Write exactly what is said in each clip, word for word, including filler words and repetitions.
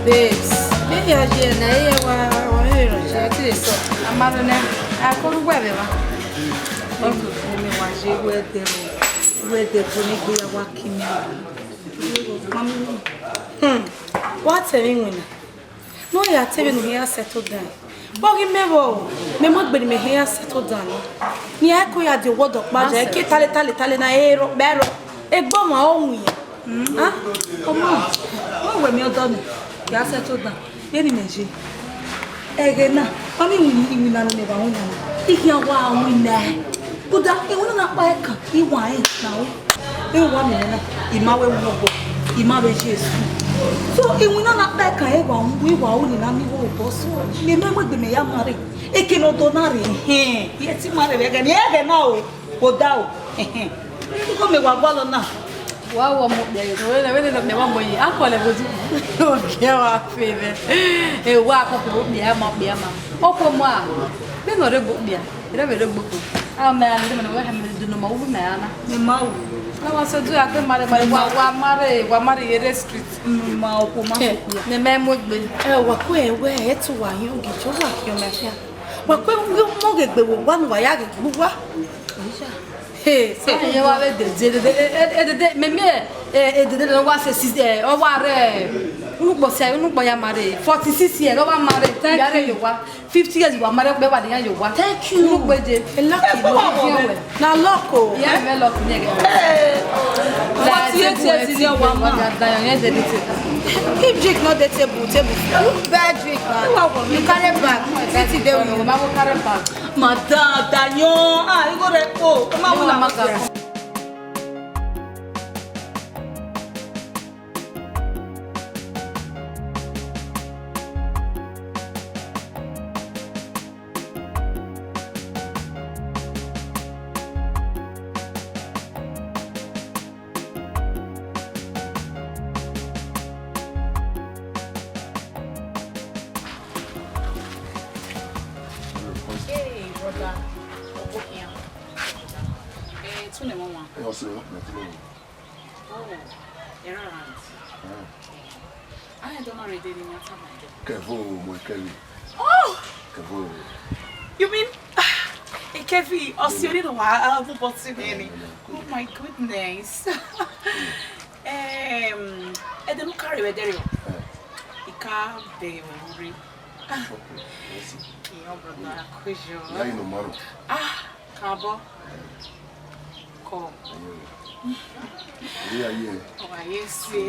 Babes, vbene I ya ye na, I ya wa, wa vbe rhie ọtẹn, I te sọ. A ma rhie nẹ, a kọ rhu uwẹ vbe evba. Ọtẹn, mẹ wa ye wẹ ẹdẹ, wẹ ẹdẹ, bu ne egbe ya wa kin mẹ. Hmm, wa tẹ emwi iwinna. Ne ọ ya te vbene u ya settle down. Vbọ ghi mẹ vbọ, mẹ mu egbe ne mẹ hia ya settle down nọ. Ne I ko ya die owọ dọkpa, je ke tale, tale, tale na, ero, bẹro. Egbe ọmwa ọ wu iran. Ah, ọmọ, wẹ wẹ mẹ ọdọ nẹ, ya settle down. Vbene imẹ ye. Ẹghẹ na, ma miẹn iwinna, iwinna ne mẹ wa winna na. I khian wa winna. Rhunmwuda, iwinna na kpa ẹkan, I wa rẹn na ru. Vbene uwa miẹn mwẹ na, I ma vbe wu obọ, I ma vbe ye school. So, iwinna na kpa ẹkan, I wa ru, I wa ru ni na miẹn vbe obọ. So, mẹ mẹ mu egbe mẹ ya marry. Eke ne ọ do na rre, ehẹn, I te marry vbe ẹghẹ ni, ẹghẹ na o. Khodaro, ehẹn. Igho mẹ wa gualọ na. Wa wọ ọmọ okpia ye, wẹ, wẹ, wẹ, wẹ, wẹ, wẹ, a kọlẹ vbe odu. Ogie wa fe mwẹ. E wa kọkọ okpia ma, okpia ma. Okhuo ma, vbene ọ rre egbe okpia, erha vbe rre egbe okhuo. A mẹ a lele mẹ na, wẹ hẹ mẹ dunu ma, u mẹ a na. Mẹ ma wu. Na wa so du a gbe marry, marry, wa, wa marry, wa marry ye rre street. Mẹ ma okhuo ma okpia. Mẹ ma mu egbe. Ẹ, wa ku ẹ wẹ, ẹ tu wa hin ogicho, wa khian mẹ khian. Wa ku ẹ mu ghe egbe vbe owa ne uwa ya ghe egbe uwa. Hey, so ye wa vbe dede, dede, e, e, dede, mẹ miẹn, e, e, dede ne ọ wa sẹ six, e, ọ wa rre, unukpọ sẹ, unukpọ ya marry, forty six years, ọ wa marry, thank you, ya rre ye owa, fifty years wa marry, ọkpẹ wa de yan ye owa. Thank you. Unukpọ je. A lucky, no? Na luck o. Ya mẹ luck ni ẹgẹ. Hey, forty-eight years is your one man. If drink no dey table, table. You buy drink, man. You carry bag. Titi dey with you. Ma go carry bag. Madam, Dayo, ah, you go there, oh, come on, come on. Hey, brother. Obokian. Eh, tune mama. Hey, what's up? Nothing. Oh, you're around. Ah. I don't know really what I'm doing. Kevin, my Kevin. Oh! Kevin. You mean, Kevin, Osiori no wa, uh, who bought him any? Oh my goodness. Um, I don't know carry where there you. He can't be worry. Your brother, Kujo. Yeah, you know, man. Ah, Kabo. Kọ. Ayé rẹ̀. Ayé, ayé. Ọ wa ye se.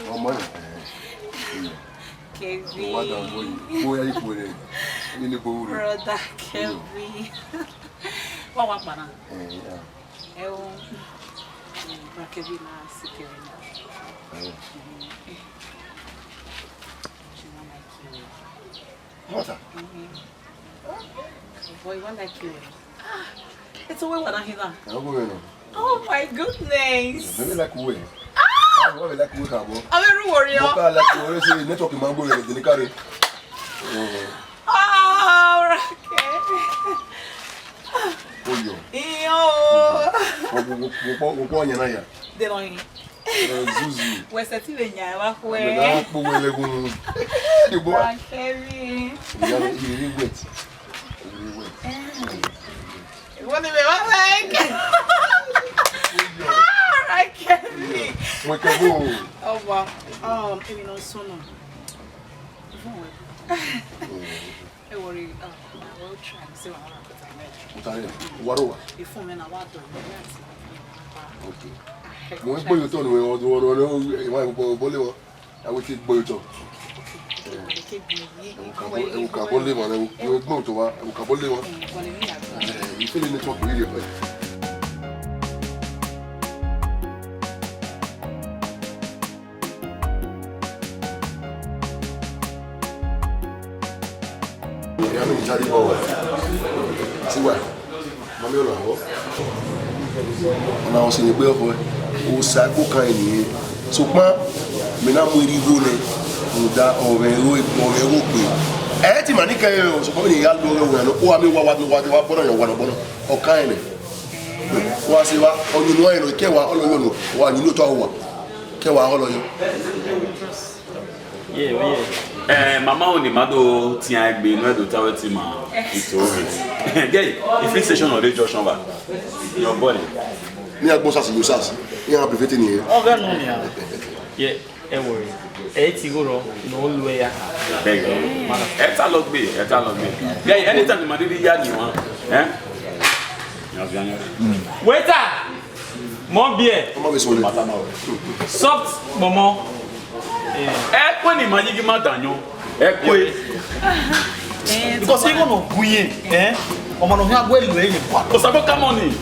Ọmọ ẹ̀. Kevin. Ó wá dà bọ́ yìí. Bóyá ipò rẹ̀ nínú ipò rẹ̀. Brother Kevin. Wá wá pa na. Ẹ, ya. Ẹ o. Brother Kevin na si Kevin. Ẹ. She wan like you. Mọta. Boy, I like you. Ah, it's a way what I hear. Ẹ, ọgọ rẹ nọ. Oh my goodness. Mẹ like you. Ah! Mẹ like you, Kabo. Ẹ, ru worry. Mo ka like you, say network ma gbọ rẹ de ni kare. Oh, okay. Oyo. Iyo. Wo, wo, wo, wo, wo, wo, yẹn na ya. De lọ yin. Eh, Zuzu. Wẹ sẹ ti vbe yan wa khuẹ. Mẹ na kpo wẹ lẹghun. The boy. Brother Kevin. Yeah, he really wet. He really wet. Eh. What do you mean? Like, Brother Kevin. Mo kẹ bo. Oh, wow. Um, èmi náà sọnà. Ẹ worry, uh, I will try and see what I can. Utare, waro wa. Ifun mi na wa do mi, yes. Okay. Mo ń gbóyè tọ̀ ní ọdún ọdún ọdún ìwà ìbò bọ́lé wọn. Àwọn ti gbóyè tọ̀. Ẹ wò ká bọ́ lé wọn, ẹ wò gbóyè tọ̀ wá, ẹ wò ká bọ́ lé wọn. Ìfẹ́ lè ní tọ́pù yìí rẹ̀ pẹ̀lú. Ìyá mi jáde bọ̀ wá. Tiwa, mami ọ̀nà àwọ̀. Ọ̀nà àwọn sì ní gbé ọkọ ẹ̀. Òòsà ẹ̀kọ́ kan ènìyàn. Ṣùgbọ́n, mi náà mú irigbo nẹ. Mo da ọ̀rẹ́ ẹ̀rọ ìpọ̀ ọ̀rẹ́ ẹ̀rọ pé. Ẹ ti mà ní kẹyọ, ṣùgbọ́n mi ní ìyá lu ọ̀rẹ́ òun àná. Ó wà mí wá wá wá wá gbọ́dọ̀ yàn wà lọ́gbọ́dọ̀. Ọ̀kan ẹ̀ nẹ. Wá sí wa, ọyún ni wọ́n yẹn lọ, kẹwàá ọlọ́yọ̀ nù. Wà nínú ọ̀tọ̀ wà. Kẹwàá ọlọ́yọ̀. Yeah, yeah. Eh, mama oni ma do tian egbe no do tawe ti ma ito re. Gay, if it's station or junction ba. Your body. Ni agbọn sasi yo sasi. Ni a private ni. Ọghe nọ nia. Yeah, ẹ wọrọ. Ẹ ti gho rọ, no lu ẹ ya. Beg you. Ẹ ta lọ gbe, ẹ ta lọ gbe. Gay, anytime ma didi ya ni wa. Eh? Waiter! More beer. Ọmọ mi sọ ni. Soft, mọmọ. Ẹ kue ni ma yi ghi ma danyan. Ẹ kue. Because even no gun ye, eh? Ọmọ no hia gbe lu ẹ ye pa. Osabo ka mọ ni.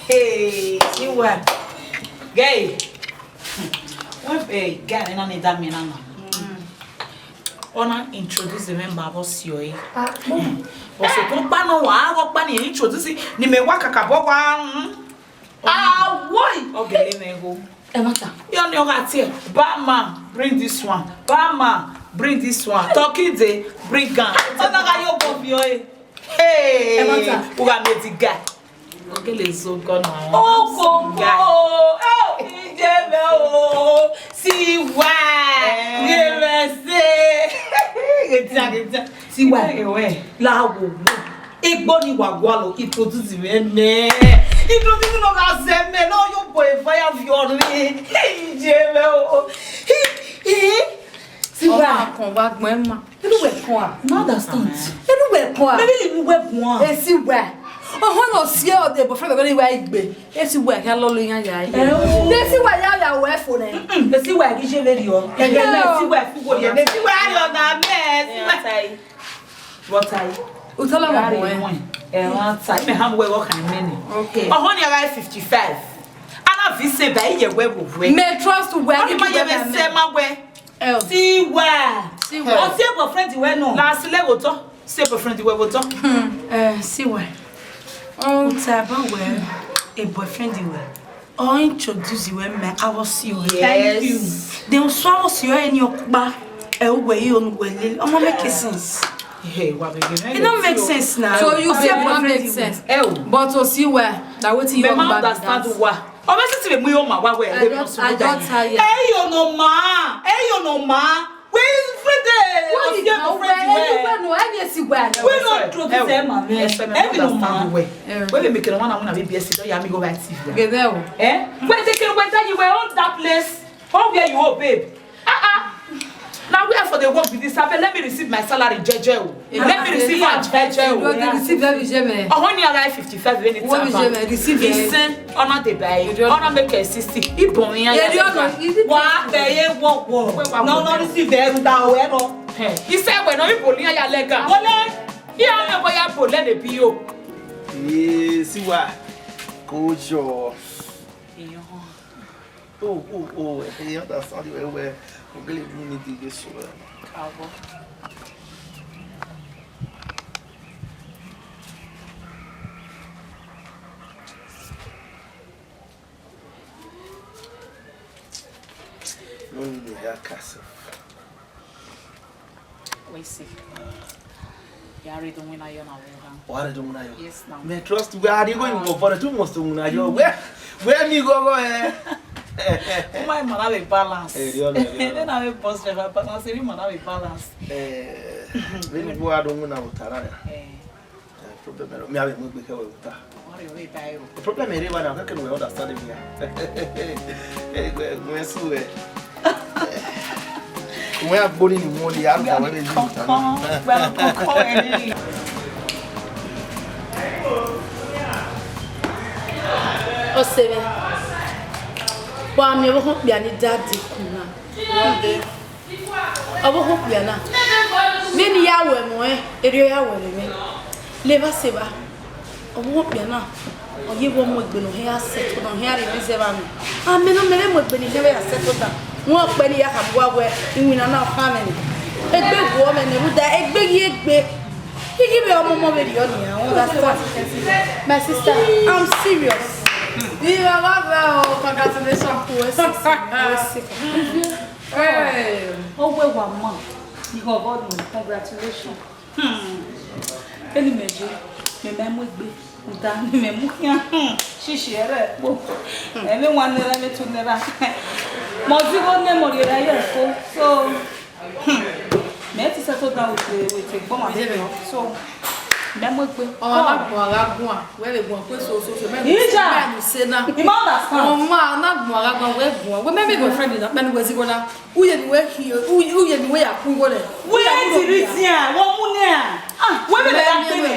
Hey, see what? Gay. Wẹ, eh, guy na ni da mi na na. Ọ na introduce mwẹ ma vbọ si ọre. Ọ sokpan ọkpa nọ wa, ọkpa ni introduce ni mẹ wa kakabọ wa. Awoi! Ọ gele mwẹ gho. Ẹ ma ta. Yọ ni ọ gha tie. Barman, bring this one. Barman, bring this one. Turkey dey, bring am. Ọ na gha yo go fi ọre. Hey! Ẹ ma ta. U gha mẹ di guy. Ogele zogọ na. Okoko, oh, ije mẹ o, si wa, ye mẹ se. Ghetia, ghetia. Si wa. Ewe. La wo wo. Egbe ni wa gualọ, introduce mwẹ mẹ. Introduce no gha zẹ mẹ, no yo boy fire fi ọre. Ije mẹ o. Hi, hi. Si wa. Ọmọ akọn wa gbọn ma. Enu wẹ kọn a? No understand. Enu wẹ kọn a? Maybe inu wẹ kọn a? Esi wẹ. Ọhọn nọ si ọ de boyfriend gẹgẹ ni wa igbe. Esi wẹ kẹ lọlọ iyan ya ye. Esi wẹ ya ya wẹ fo nẹ. Esi wẹ ghi je veri ọ. Ẹgẹ na esi wẹ fi wo ye. Esi wẹ ari ọ na mẹ. Esi wẹ. What are you? Utọla mọ mọ ẹ. Ẹ wan ta. Ime ha wẹ wọ kan mẹ ni. Okay. Ọhọn ni ara fifty-five. Ana vi se ba iye wẹ wo wẹ. Me trust wẹ. Ọni ma ye me se ma wẹ. Si wa. Si wa. Ọ si boyfriend wẹ nọ. Na si le wo tọ. Si boyfriend wẹ wo tọ. Hmm, eh, si wa. Ọ ta ba wẹ, a boyfriend wẹ. Ọ introduce wẹ mẹ, I was you. Yes. Thank you. Then so I was you any okpa. Ẹ wẹ yi onu wẹ le. Ọmọ make sense. Hey, wa be giving. It don't make sense now. So you say it don't make sense. Eh, o. But o si wa, that wetin you understand wa. Ọ bẹ sisi mu yo ma wa wẹ. I don't, I don't tell you. Ẹ yo no ma, ẹ yo no ma. We friend, eh, what is your friend? Where no, I need to go. We no trust this man. Ẹ mi no ma. We be make no one na be B S C, don't ya me go right T V. Get there. Eh? Where they can wait you were on that place. Oh, where you, oh, babe? Ah, ah. Now we are for the work with this. Abeg, let me receive my salary, jeje o. Let me receive am, jeje o. You dey receive every jeje. Oh, when you arrive fifty-five minutes. What is jeje? Receive it. Ọna dey buy. Ọna make a sixty. Ibon yan ya. Wa be ye wo wo. No, no, receive e da o e no. He said we no Ibon yan ya lega. Wole. He am go ya Ibon le de bi o. Eh, si wa. Kojo. Oh, oh, oh, he understand you well. Ogele mi ni dige so. Kaabo. No need to hear curse. We see. Ya read the winner, you know. What are you doing now? Yes, now. Me trust we are going for the two months to winner. Where, where me go go eh? My man have a balance. Eh, you know, you know. Then I have boss driver balance. Every man have a balance. Eh, when you go out on winner with Tara. Eh. Eh, problem ẹ, mi a vbe mu egbe khẹ wẹ vbe ota. Ọ rhie ọvbe ba ẹro. Problem ẹ rre evba na, kẹkẹ ne uwẹ understand me. Ẹgbẹ ẹgbẹ ẹsu wẹ. Uwẹ a gbori ni mu ọni, a rhie ọvbe ni ta na. Kọkọ, kọkọ ẹni. Ọse mwẹ, wa miẹn ọvbokhan okpia ni daddy kun na. Ọvbokhan okpia na, vbene I ya ru ẹmwẹ ọnrẹn, erriọ ọ ya ru ẹmwẹ mwẹ. Levba sẹ evba, ọvbokhan okpia na, ọ ye vbe mu egbe ne ọ hia settle down, ọ hia rhie emwi zẹ vbe amẹ. Amẹ ne ọ mẹ vbe mu egbe ne I hia vbe ya settle down. Wẹ ọkpẹ ne I ya khama uwa wẹ, iwinna na ọ khan mwẹ nẹ. Egbe guọmwẹ nẹ, rhunmwuda egbe ghi egbe. I ghi vbe ọmọmọ vberriọ nian, you understand? My sister, I'm serious. Iye ọgọ vẹ o, congratulations. Wẹ sẹ, wẹ sẹ. Hey. Ọ wẹ wa ma, I ghi ọgọ nọ, congratulations. Hmm. Vbene imẹ ye, mẹ ma mu egbe. Uda ne imẹ mu khian, hmm, shishi ẹrẹ ẹkpo. Ẹmwẹ wan naira, ẹmwẹ two naira. Mẹ ọzigho ne mọ rhie ra ye ẹko. So, hmm, mẹ te settle down with the, with the gbọmọ vberriọ. So, mẹ mu egbe. Ọ na guan gha guan, wẹ vbe guan kue so so so. Mẹ Ija, mẹ nu se na. You understand? Ọ ma na guan gha guan, wẹ guan. Wẹ mẹ mẹ boyfriend na, mẹ nu wẹ zigho na. Uye ni wẹ khin, uye, uye ni wẹ ya ku igho nẹ. Wẹ ti rhi tian, wẹ mu nian. Ah, wẹ vbe ya gbe nẹ.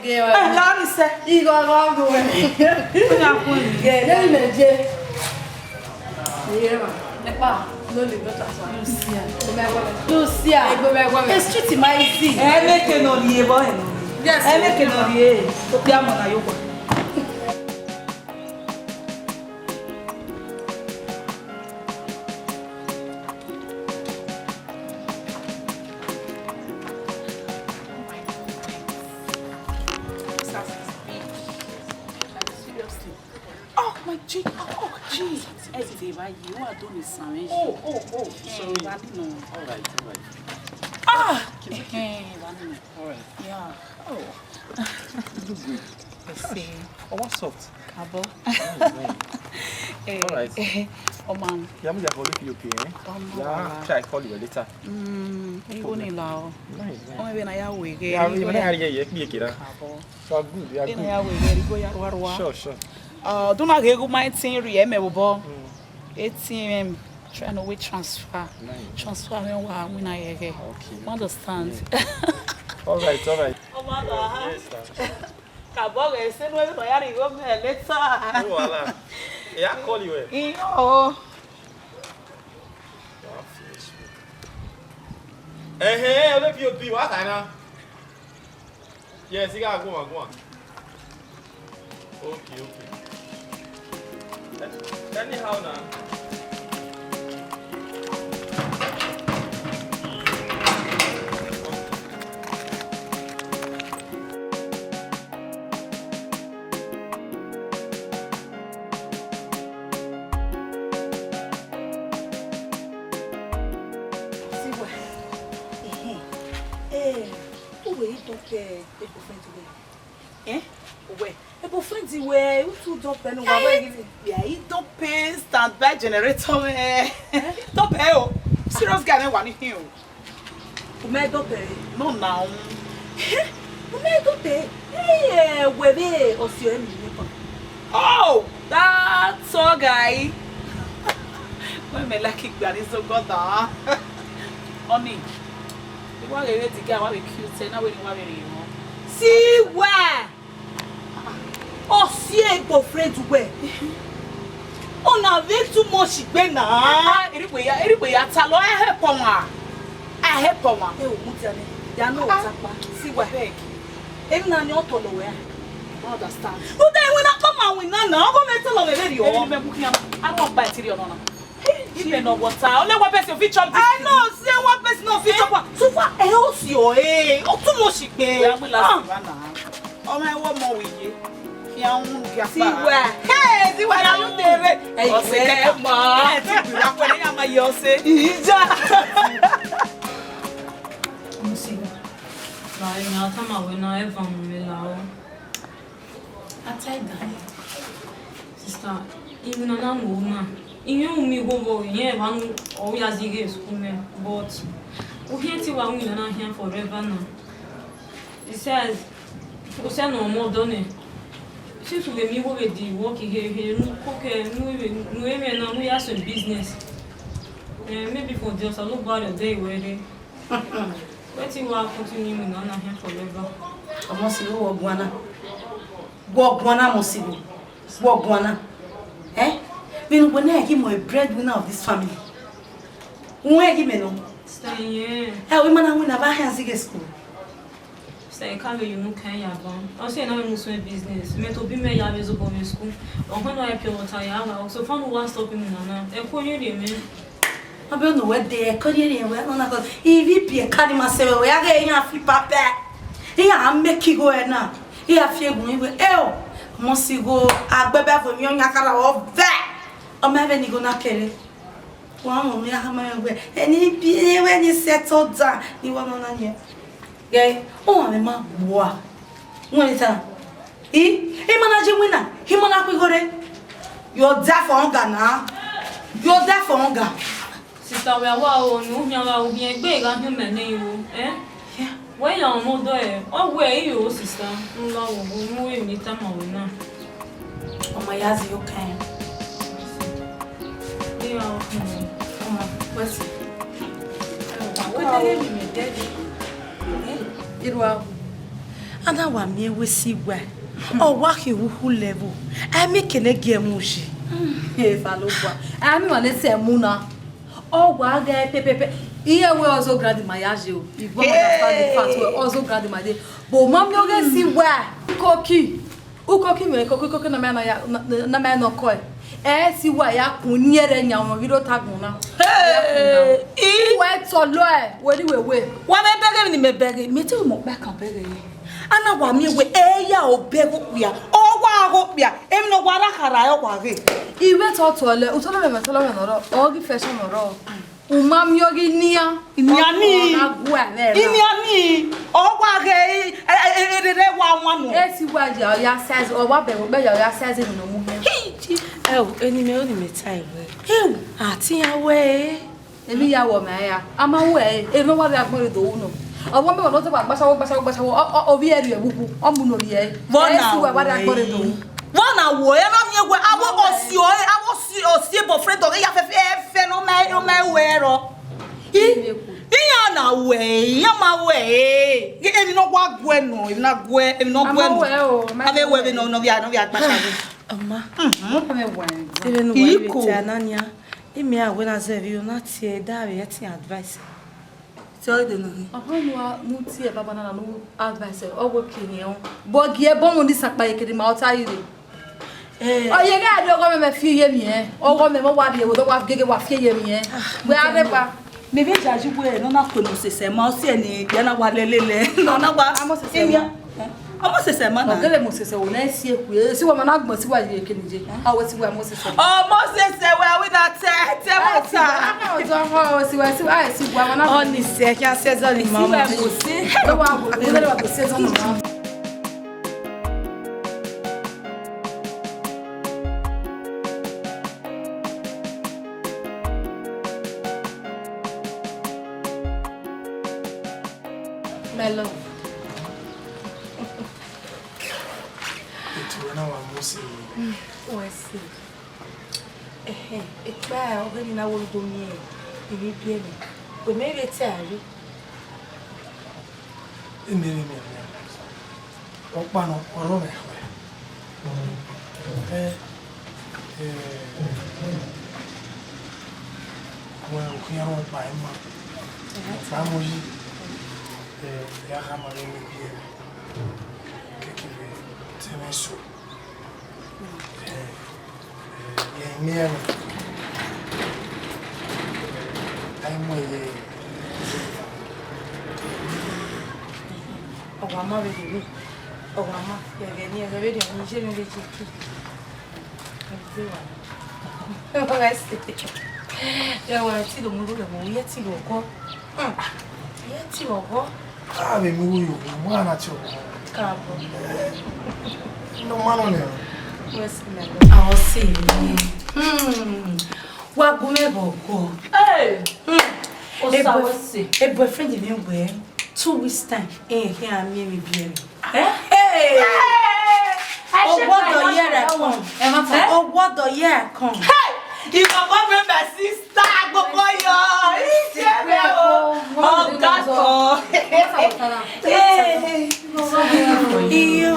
Eh, la mi sẹ. Igho gha guan. Wẹ ya ku igho. Gẹ, ne mẹ je. Iye ma, ẹkpa, no le dọta sa. Lucia. Lucia. Egbe mẹ gua mẹ. The street ma easy. Ẹ mẹ ke nọ rhie bọ ẹ. Yes. Ẹ mẹ ke nọ rhie. Okpia mọ na yo gua. Seriously. Oh, my G. Oh, G. Ẹ dìde báyìí, ó wà tó lè sàn mí. Oh, oh, oh, sorry. All right, all right. Ah! Ẹhẹn, wà nínú. All right. Yeah. Oh. You look good. Ẹ ṣé. Oh, what's up? Káàbọ̀. Mm, mm. Eh, all right. Ọmọ. Yeah, I'm there for the P O P, eh? Ọmọ. Yeah, wa. Try call you later. Mm, no problem. Nice, nice. Ọmọ ebe na ya wege. Yeah, ebe na ya wege, yeah, yeah, yeah. Káàbọ̀. You are good, you are good. Ebe na ya wege, go ya rua rua. Sure, sure. Uh, do not get my thing re me bobo. Mm. A T M, try no way transfer. Nice. Transfer me wa win a yege. Okay. You understand? Yeah. All right, all right. Ọmọ àgbà. Yes, sir. Káàbọ̀ ghẹ sẹ ne uwẹ vbe nọ ya rhie igho mẹ later. No wahala. Yeah, I call you, eh? Iyo. Ẹhẹn, ole P O P, wa kha na. Yes, I gha guan, guan. Okay, okay. Anyhow now. See wẹ, ẹhẹn, eh, uwẹ i dọkẹ egbe friend wẹ. Eh? Uwẹ, egbe friend wẹ, u tu dọkẹ ne uwa wẹ ghi. Yeah, i dọkẹ standby generator mẹ. Eh? Dọkẹ o, serious guy ne wa ni hin o. U mẹ dọkẹ? No now. Eh? U mẹ dọkẹ? Eh, wẹ vbe ọsiọ ẹre mi neighbor. Oh, that tall guy. Wẹ mẹ like igba ni zogọ da. Honey, I wa ghe vbe diga, wa vbe cute, na wẹ ne I wa vbe rhie emọ. See wẹ. Ọ si egbe friend wẹ. Ọna vbe too much gbe na. Ah, erigbe ya, erigbe ya ta lọ, I help ọmwa. I help ọmwa. E o mu dia nẹ, ya nọ ota kpa. See wẹ. Beg. Emwi na ni ọ tọlọ wẹ a? I don't understand. Uda ẹwẹn na kpama winna na, ọgọ mẹ tọlọ mwẹ vberriọ. Emwi ni mẹ bu khian, a rhọ gba ẹtin rhie ọnọ na. Imẹ nọ wọta, only one person fit chop this thing. I know, say one person no fit chop am. So far, ẹ o si ọ, eh, ọ too much gbe. Wẹ a gbe last one na. Ọmọ ẹ wọ ọmọ wẹ ye. Khian unu khian kpa. See wẹ. Hey, see wẹ, na you dey re. Ọse kẹta. Ẹ ti bi wa pẹlẹ ya ma ye ọse. Ija. Mo si. Ba, ẹ na tama wẹ na, ẹ van mu mẹ la o. I tell them. Sister, even na na mo na. Iye u mi go bo, iye ba nu, o ya zighe school me, but u hear ti wa win na here forever now. He says, u se no more done. Since we mi go with the work here, here, nu cook, eh, nu even, nu even now, we have some business. Eh, maybe for just a little while a day, where they Wetin wa continue with una here forever? Ọmọ si vbe wọ guan na. Wọ guan na, ọmọ si vbe. Wọ guan na. Eh? Vbene uwẹ na ghi mọ a breadwinner of this family. Uwẹ ghi mẹ nọ. Sister, yeah. Ẹ, wẹ ma na win na ba hia zighe school. Sister, I can't be you no can ya ban. Also, you know, I'm doing business. Me to be me ya be zo go me school. Ọkàn náà ẹ pure water ya wa. So far, no one stop him na na. Ẹ kú yín rè mí. Ọ bẹ unu wẹ de ẹkọ rhie rhie wẹ nọ na kọ. Ivi bi ẹka ni ma se wẹ, wẹ a ghe iran fi papẹ. Iran a make igho ẹre na. Iran fi egun iwe. Eo, mo si gho agbẹbẹ vo mi ọyan kara wọ vẹ. Ọ ma vẹ ni igho na kere. Wa mo mi a ma wẹ. Ẹni bi wẹ ni settle down. Ni wa nọ na yẹn. Gẹ, ọ wa mẹ ma gbua. Wọ́n ní ta. I, ima na ye winna, ima na khuighore. Your death for hunger na. Your death for hunger. Sister, wẹ wa o, ne u khian gha, u khian egbe gha khian mẹ ne yo, eh? Yeah. Wẹ ya ọmọ dọ ẹ, ọ wẹ i yo, sister. N la wo, wo, ne u re emwi tama wẹ na. Ọ ma ya zẹ okẹn. Iya, hmm. Ọ ma, wẹ si. Wẹ dẹghe emwi mẹ dẹghe. Eh? Irua. A na wa miẹn wẹ si wẹ. Ọ wa khin uhu level. Ẹ mi kene gie mu yi. Efa lo gua. A mi wa ne sẹ mu na. Ọ wa ghẹ pepepe. Iye wẹ ọzọ grandma ya je o. Igbo understand the fact wẹ ọzọ grandma de. But ma mi oghe si wẹ. Koki. Ukoki mwẹ, koki, koki na ma na ya, na, na ma na kọ ẹ. Ẹ si wẹ ya kun ni ẹrẹ yan ọmọ ghi do ta gbọn na. Hey! Wẹ tọlọ ẹ, wẹ ni wẹ wẹ. Wa mẹ bẹghe ni mẹ bẹghe, mẹ te mu ọkpa kan bẹghe ye. A na wa miẹn wẹ, ẹ ya obẹ gho kpia, ọ wa gho kpia, emwi ne ọ wa ra khara ẹ wa ghe. Iwẹ tọ tọlọ ẹ, utọlọ mẹ, tọlọ mẹ nọ rọ, ọ ghi fashion nọ rọ. U ma miẹn ọghe nian. Nian ni. Ọ na gu ẹ vbe na. Nian ni. Ọ wa ghe, e, e, e, e, rere wa wan nọ. E si wa ya, ọ ya size, ọ wa bẹghe, ọ ya, ọ ya size emwi ne ọ mu hẹ. Hi, ji. Ẹ o, eni mẹ, eni mẹ ta iwẹ. Ẹ o, a ti ya wẹ e. Emwi ya wọ mẹ ya. A ma wẹ e, emwi ne ọ wa rre agbọn re do wu nọ. Ọ wa mẹ wẹ ne ọ te wa gbasawo, gbasawo, gbasawo, ọ, ọ, ovbi ẹ rhie vbe ukhu, ọ mu ne ovbi ẹ. Vbọ na wẹ e? Vbọ na wẹ e? A na miẹn wẹ, avbe osi ọre, avbe osi, osi boyfriend ọghe ya fẹfẹ, fẹ ne ọ ma, ọ ma wẹ rọ. I, iran na wẹ e, iran ma wẹ e. Emwi ne ọ wa guẹ nọ, emwi na guẹ, emwi ne ọ guẹ nọ. A ma wẹ o, a ma wẹ e. Avbe wẹ vbe nọ, nọ via, nọ via gbasawo. Ọma. Mhm. Ẹ vbe wa ẹn. Iko. Ẹ vbe ne uwa iko. Ivie ta na nian, imẹ a wẹ na zẹ vbe na tie da vbe ẹtin advice. Tell the no. Ọhọ nu a nu tie baba na na nu advice ọ wẹ ke ni o. But gie bọmọ ni sakpa ye kede ma ọta ire. Eh. Ọ ye gha ri ọghọ mẹ mẹ fi ye mi ẹ. Ọghọ mẹ mọ wa ri ewo do wa gege wa fi ye mi ẹ. Wẹ a rẹ pa. Mẹ vbe yayi wẹ ne ọ na kue ne osese ma, ọ si ẹre ne ikpia na wa lelele. Ne ọ na wa. A mọ osese ma. Iya. Ọ mọ osese ma na. Ọ gele mọ osese wo na si ekue. Si wa ma na gbọn si wa ye kene je. A wẹ si wa mọ osese ma. Ọ mọ osese wẹ, a wẹ na te, te mọ ta. A mọ ọjọ mọ, si wa, si wa, si wa ma na. Ọ ni sẹ, kí a sẹ zọ ni mama. Si wa mọ osese. Ẹ wa wo, ẹ wa wo sẹ zọ ni mama. My love. Etu wẹ na wa mu si. Wẹ si. Ẹhẹn, ekpa ọghe ni na wo do miẹn emwi biẹ nẹ. Wẹ mẹ vbe te a re. Emwi vbe miẹn miẹn. Ọkpa nọ, ọ rọ mwẹ khẹ. Ẹ, ẹ, wẹ okhian rhọkpa ima. Ọkpa mu yi. Ẹ, ya khama vbe emwi biẹ. Keke vbe te mwẹ so. Ẹ, ẹ, ya miẹn mwẹ. Ai mu ẹre. Ọ wa ma vbe rere. Ọ wa ma. Ẹghẹ ne ẹghẹ vbe rhie ọmọ iye mwẹ vbe je ke. Ẹghẹ wa. Ẹghẹ wa ẹse. Ẹghẹ wa ẹti do mu rhurẹ vbe, ẹti do kọ. Hmm. Ẹti do kọ. A vbe mu iwu yo, mu a na ti ọkọ. Kaabọ. Eh, no ma nọ nẹ. Wẹ si mẹ. Ọ si mẹ. Hmm. Wa gu mwẹ vbe ọgọ. Hey! Hmm. Osa wẹ si. A boyfriend mi wẹ two weeks time, eh, kí a miẹn emwi biẹ mwẹ. Eh? Hey! Hey! Owọdọ yẹrẹ kọn. Ẹ ma ta. Owọdọ yẹrẹ kọn. Hey! Ìbọ̀bọ̀ mi, my sister, gbogbo yọ. Ìṣẹ̀lẹ̀ o. Ọ̀gá kan. Hey! Iyo.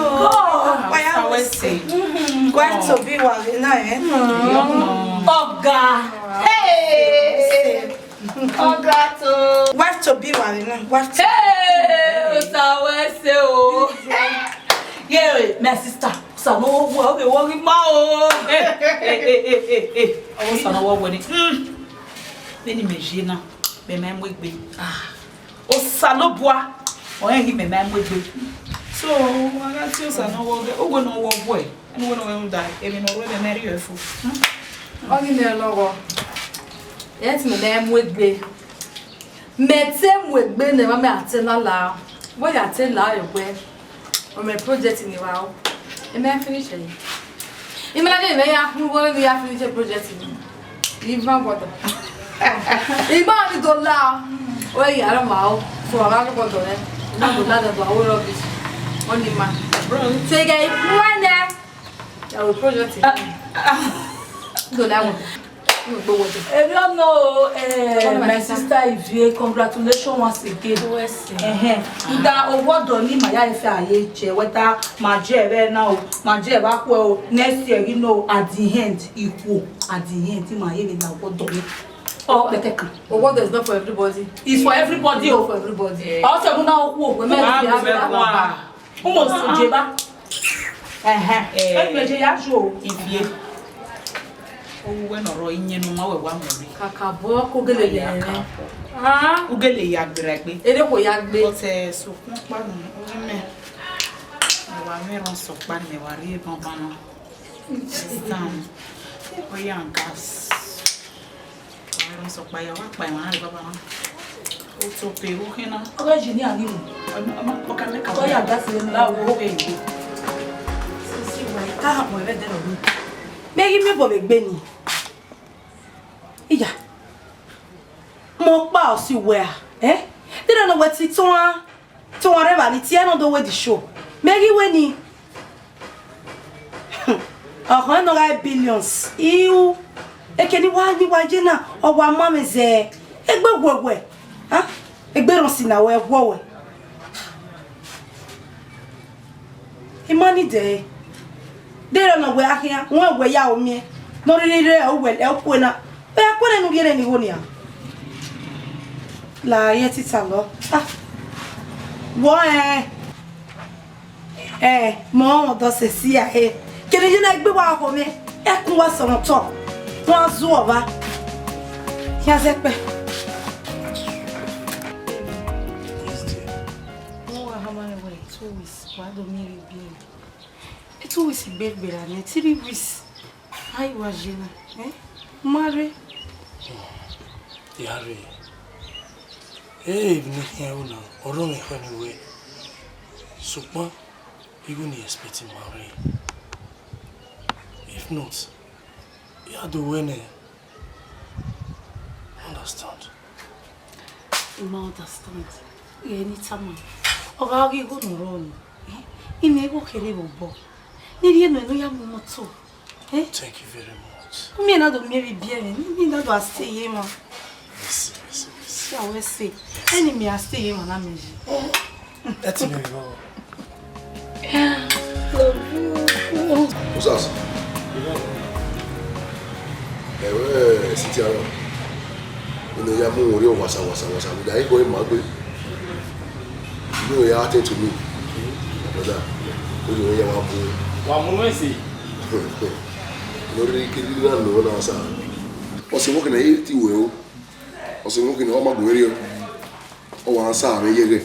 Why are we say? Why to be wa na, eh? Ọ̀gá. Hey! Congrats o. Wife to be wa ni na. Wife to. Hey, o ta wẹ se o. Yeah, my sister. Sa no wo wo wo ma o. Hey, hey, hey, hey, hey, hey. O sa no wo wo ni. Hmm. Vbene imẹ ye na, mẹ ma mu egbe. Ah. Osanobua, ọ rẹn ghi mẹ ma mu egbe. So, wa gha tie Osa ne ọ wọ ghe, uwẹ ne ọ wọ wẹ, ne uwẹ ne ọ wẹ rhunmwuda emwi ne ọ ru ẹmwẹ mẹ rhie ẹre fo. Ọ ghi mẹ lọghọ. Ẹ te mẹ ma mu egbe. Mẹ te mu egbe ne ẹmwẹ mẹ a te lala. Wẹ ya te la rẹ wẹ. Ọ mẹ project ni wa o. Ẹ mẹ finish ẹre. Imẹ na de mẹ ya mu igho ne ya finish project ni. Ivan gbọdọ. Ivan ni do la. O ya rọ ma o. So a ga gbọdọ rẹ. Na do la do a wo rubbish. Oni ma. Bro, so you get one there. Ya wo project. Do la wo. Ẹ rọ nọ o, eh, my sister Ivie, congratulations once again. Ẹhẹn. Uda owọdọ ni ma ya efe a ye jẹ, wẹta ma jẹ vbe na o, ma jẹ vbe akhuẹ o, next year, you know, at the end, ikhuo, at the end, ma ye vbe na owọdọ ni. Ọ kpẹkẹ kan. Owọdọ is not for everybody. It's for everybody o. It's not for everybody. Ọ sẹ mu na okhuo. Women, ah, be happy. Umo sẹ jeba. Ẹhẹn. Eh, ẹ gbẹjẹ ya ju o. Ivie. Owu wẹ ne ọ rrọọ, iyẹn ne u ma wẹ wa mu rre. Kakabọ, ko gele ya rẹn. Ah. U gele ya gberra egbe. Ere kho ya gbe. But, eh, sokpan ọkpa nọ, ọ ghi mẹ. Mẹ wa mwẹ erhọn sẹ ọkpa ni, mẹ wa rrie banbanna. Understand? Oil and gas. Wa erhọn sẹ ọkpa ya, wa kpa emwa na rre banbanna. Oto pe ru khin na. Ọ gha ji ni a ni mu. Ọ ma, ọ ma, ọ ka mẹ ka. Oil and gas rẹ la wo. Sisi wa, ka ha mọ ẹmwẹ dẹ nọ ni. Mẹ ghi miẹn obọ vbe egbe ni. Iya. Mẹ ọkpa ọ si wẹ a, eh? Deghẹ ne wẹ ti tọn a, tọn a rre evba ni tie nọ do wẹ the show. Mẹ ghi wẹ ni. Ọkhọ nọ gha billions. Iu. Eke ni wa ni wa ye na, ọ wa ma mwẹ zẹ. Egbe wẹwẹ. Ah? Egbe rhọn si na wẹ wọ wẹ. I ma ni dẹ ẹre. Deghẹ ne ọ wẹ a khian, wẹ wẹ ya o miẹn. Ne ọ rhirhi rre, ọ wẹ, ẹ, ọ kue na. Ọ ya kue nẹ ne u rhie nene igho nian. La ye tita lọ. Ah. Wọ ẹn. Ẹ, mọ ọmọdọ sẹ si a, ẹ. Kene ye na egbe wa ho mwẹ. Ẹkun wa sọmọ otọ. Wọn a zu ọvba. Khian zẹ kpẹ. Wẹ wa hama nẹ wẹ two weeks, wa do miẹn vbe ibiẹmwẹ. Two weeks gbe gberra nẹ, three weeks. A i wa ye na, eh? Ma rre. Ya rre. Ee, emwi ne I khian ru na, ọ rọ mwẹ ekhọe ne wẹ. Sokpan, igho ne I expect ma rre. If not, I ya do wẹ nẹ. Understand? I ma understand. Ghẹ ne I tama. Ọ gha ghi igho ne ọ rrọọ nọ. Eh? I miẹn igho kherhe vbe obọ. Ne I rhie nuẹn ne u ya mu moto. Eh? Thank you very much. U miẹn na do miẹn vbe ibiẹmwẹ, ne I na do a stay ye emwa. Mercy, mercy, mercy. Ya wẹ sẹ. Ẹni mẹ a stay ye emwa na mẹ yi. Ẹ ti miẹn vbe obọ. Love you. Usas. Ẹ wẹ Cynthia rọ. Unu ya mu wẹn rrie wasa, wasa, wasa. Uda ikọ ima gbe. Unu ya attend to me. Brother, unu ya wa mu. Wa mu nuẹn si. No really kid you na no na sa. Ọse wọkẹ na e ti wẹ o. Ọse wọkẹ na ọ ma gu wẹ rrie o. Ọ wa sa vbe yẹghẹ.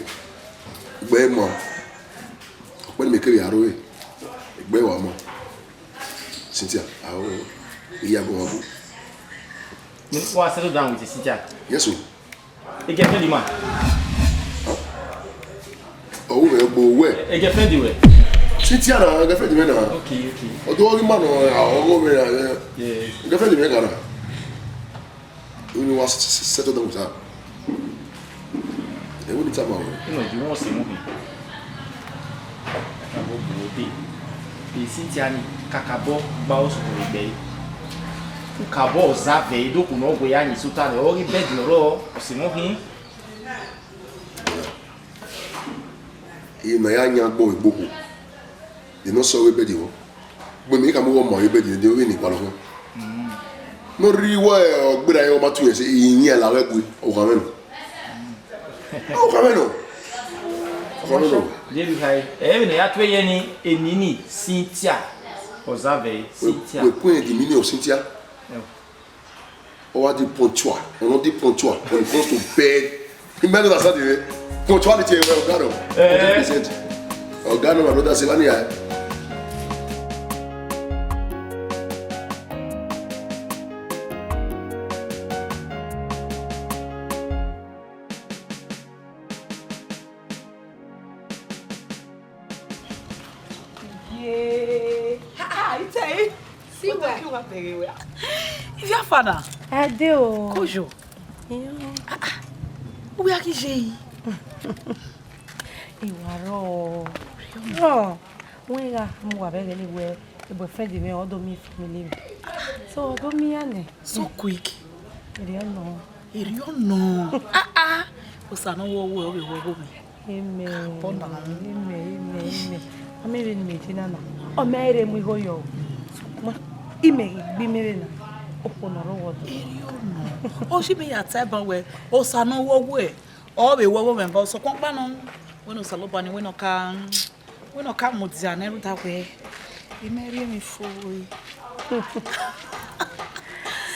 Gbe ma. Ọkpẹn mẹ kevbe aro e. Egbe wa ma. Cynthia, aro e. Iya go wa bu. Wa settle down with Cynthia. Yes, sir. A girlfriend man. Ọ wẹ gbo wẹ. A girlfriend wẹ. Cynthia na girlfriend mẹ na. Okay, okay. Ọdọ ọghe ma nọ ọgọ mẹ na. Yeah. Girlfriend mẹ ka na. Unu wa settle down with her. Ẹ wo ni tama wẹ. Inu ju wọn si mu hin. Kakabọ bu ode. Cynthia ni kakabọ gba osoko vbe egbe. Ukabọ ọza vẹ edoku ne ọ wẹ ya yin sota nẹ, ọ ghi bed nọ rọ, ọ si mu hin. Emwi ne a ya yan agbọn vbe egbe okhuo, de ne ọ sẹ ọghe bed vbọ? Ugbẹn emwi ne I ka mu ọghe ọmọ ọghe bed de vbe ne I gualọ khin. Ne ọ rhirhi wẹ ọ gberra ẹre, ọ ma tu ẹse, I yan la vbe ẹgue, ọ gha mwẹ nọ. Ọ gha mwẹ nọ. Ọ gha mwẹ nọ. Deghẹ I kha ẹre, ẹmwẹ ne a ya tue ye ni, eni ni Cynthia, ọza vẹ Cynthia. Wẹ point the meaning of Cynthia? Ọ wa di punctual, ọ nọ di punctual when it comes to bed. Imẹ gha sa de punctuality, ẹ, ọga nọ. Eh. Hundred percent. Ọga nọ, my brother, say, vani ya. Tẹ, see what? Ivia fana. Ade o. Kojo. Iyo. Uwe a ghi ye yi. Iwa rọ. Rọ. Wẹ gha mu wa vbe ẹghẹ ne wẹ boyfriend mwẹ ọ do miẹn family mwẹ. So ọ do miẹn iran nẹ. So quick. Erriọ nọ. Erriọ nọ. Ah ah. Osa ne ọ wẹ ọghe ọ vbe wẹ ọghe mwẹ. Amen. Amen, amen, amen. Amẹ vbene imẹ ye na na. Ọ ma rhe mu igho yọ. Sokpan imẹ ghi gbe imẹ vbe na. Okhuo ne ọ rre owa ọdọ. Erriọ nọ. Ọ si imẹ ya ta ban wẹ, Osa ne ọ wẹ ọghe ọ vbe wẹ ọghe mwẹ, but sokpan ọkpa nọ. Wẹ ne Osanobua ni, wẹ ne ọ ka Wẹ ne ọ ka mudia ne ẹrhu da wẹ, imẹ rhie emwi fo.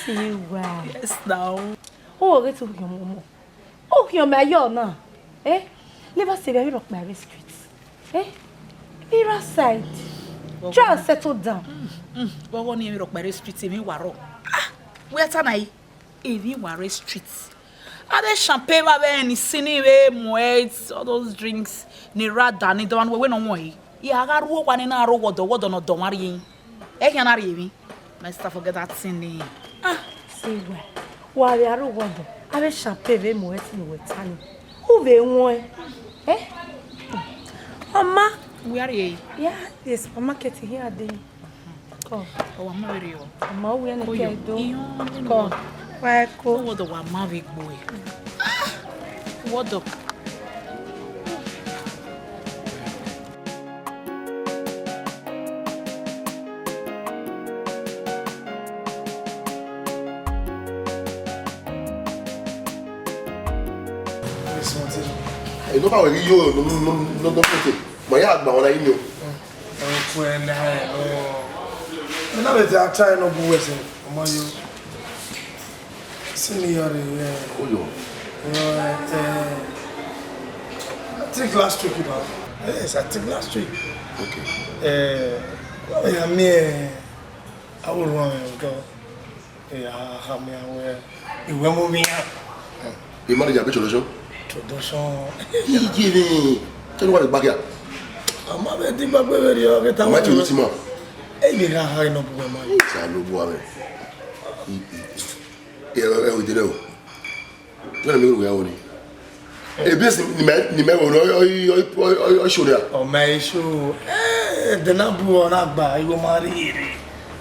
See what? Yes, now. O ghe te u khian ọmọ. U khian mẹ ayọ na. Eh? Never say very rock by street. Eh? Mirror side. Try and settle down. Mm, mm. Vbọghọ ni emwi rhọkpa rre street, emwi wa rrọọ. Ah, wẹ ta na yi? Emwi wa rre street. Avbe champagne vbe avbe ni sini vbe Moet, all those drinks, ni ra da ni dọmwa nuẹ wẹ ne ọ wọn yi. I a gha rhuo owa ni na rre owa ọdọ, owa ọdọ ne ọ dọmwa rhie. Ẹ khian na rhie emwi. My sister, forget that thing ni. Ah, see wẹ. Wa vbe aro wọdọ, avbe champagne vbe Moet ni wẹ ta ni. U vbe wọn ẹn? Eh? Ọ ma. Where are you? Yeah, the supermarket here dey. Kọ. Ọ wa ma vbe rriọ. Ọ ma wẹ ne Koyo, ke do. Iyan, kọ. Wa ko. Wọdọ wa ma vbe gbo e. Wọdọ. Ẹ nọ ba wẹ ghi yo no no no no no pete. Ma ya gba wọn na yi ni o. Ẹ ku ẹ na ẹ no. Ẹ na bẹ ta ta ẹ no bu wẹ sẹ. Ọmọ yo. Senior, eh, Oyo. Eh, eh, I think last week, you know. Yes, I think last week. Okay. Eh, oh, yeah, me, eh, I will run, eh, go. Eh, I, I, me, I will, eh, when we meet, eh, the manager be Introduction. Introduction. Iye ni, tell me what the back here. I'm a bit big, but we very, uh, get. Am I to meet him? Eh, we can hide up with my. It's a low boy. Ẹ, ẹ, ẹ, o dede o. Wẹ ne mi ru wẹ o ni. Ebi esi ni mẹ, ni mẹ wo, ọ, ọ, ọ, ọ, ọ, ọ, show there. Ọ ma e show. Eh, de na bu ọ na gba, igho ma rhie rre.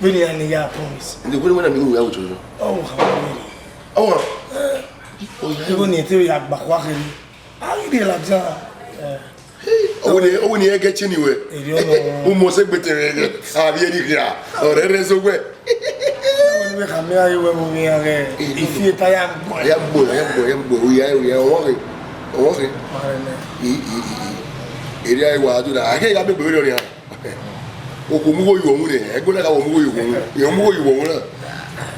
Vbene iran ni ya promise. Nde wẹ ne mi ru wẹ o, cho. Ọ wa. Ọ wa. Eh. Igho ni te ya gba khua kherhe. A ghi rhie ladian. Eh. Ọwẹn ni, ọwẹn ni ẹgẹ chini wẹ. Erriọ nọ. Umo se gbete wẹ. A vbe eri khia. Ọrẹ rẹ so wẹ. Wẹ khama iran wẹ mu iran ghe. Ifi eta ya gbo. Ya gbo, ya gbo, ya gbo. Oya, oya, ọwọ ghe. Ọwọ ghe. Ma rẹ nẹ. I, i, i, i. Eri a wa do na. A ke ya be gbe ori ọnrẹn. Okhuo mu igho ye uwẹ unu nẹ, ẹgbẹe na ka wẹ mu igho ye uwẹ unu. Irẹn mu igho ye uwẹ unu na.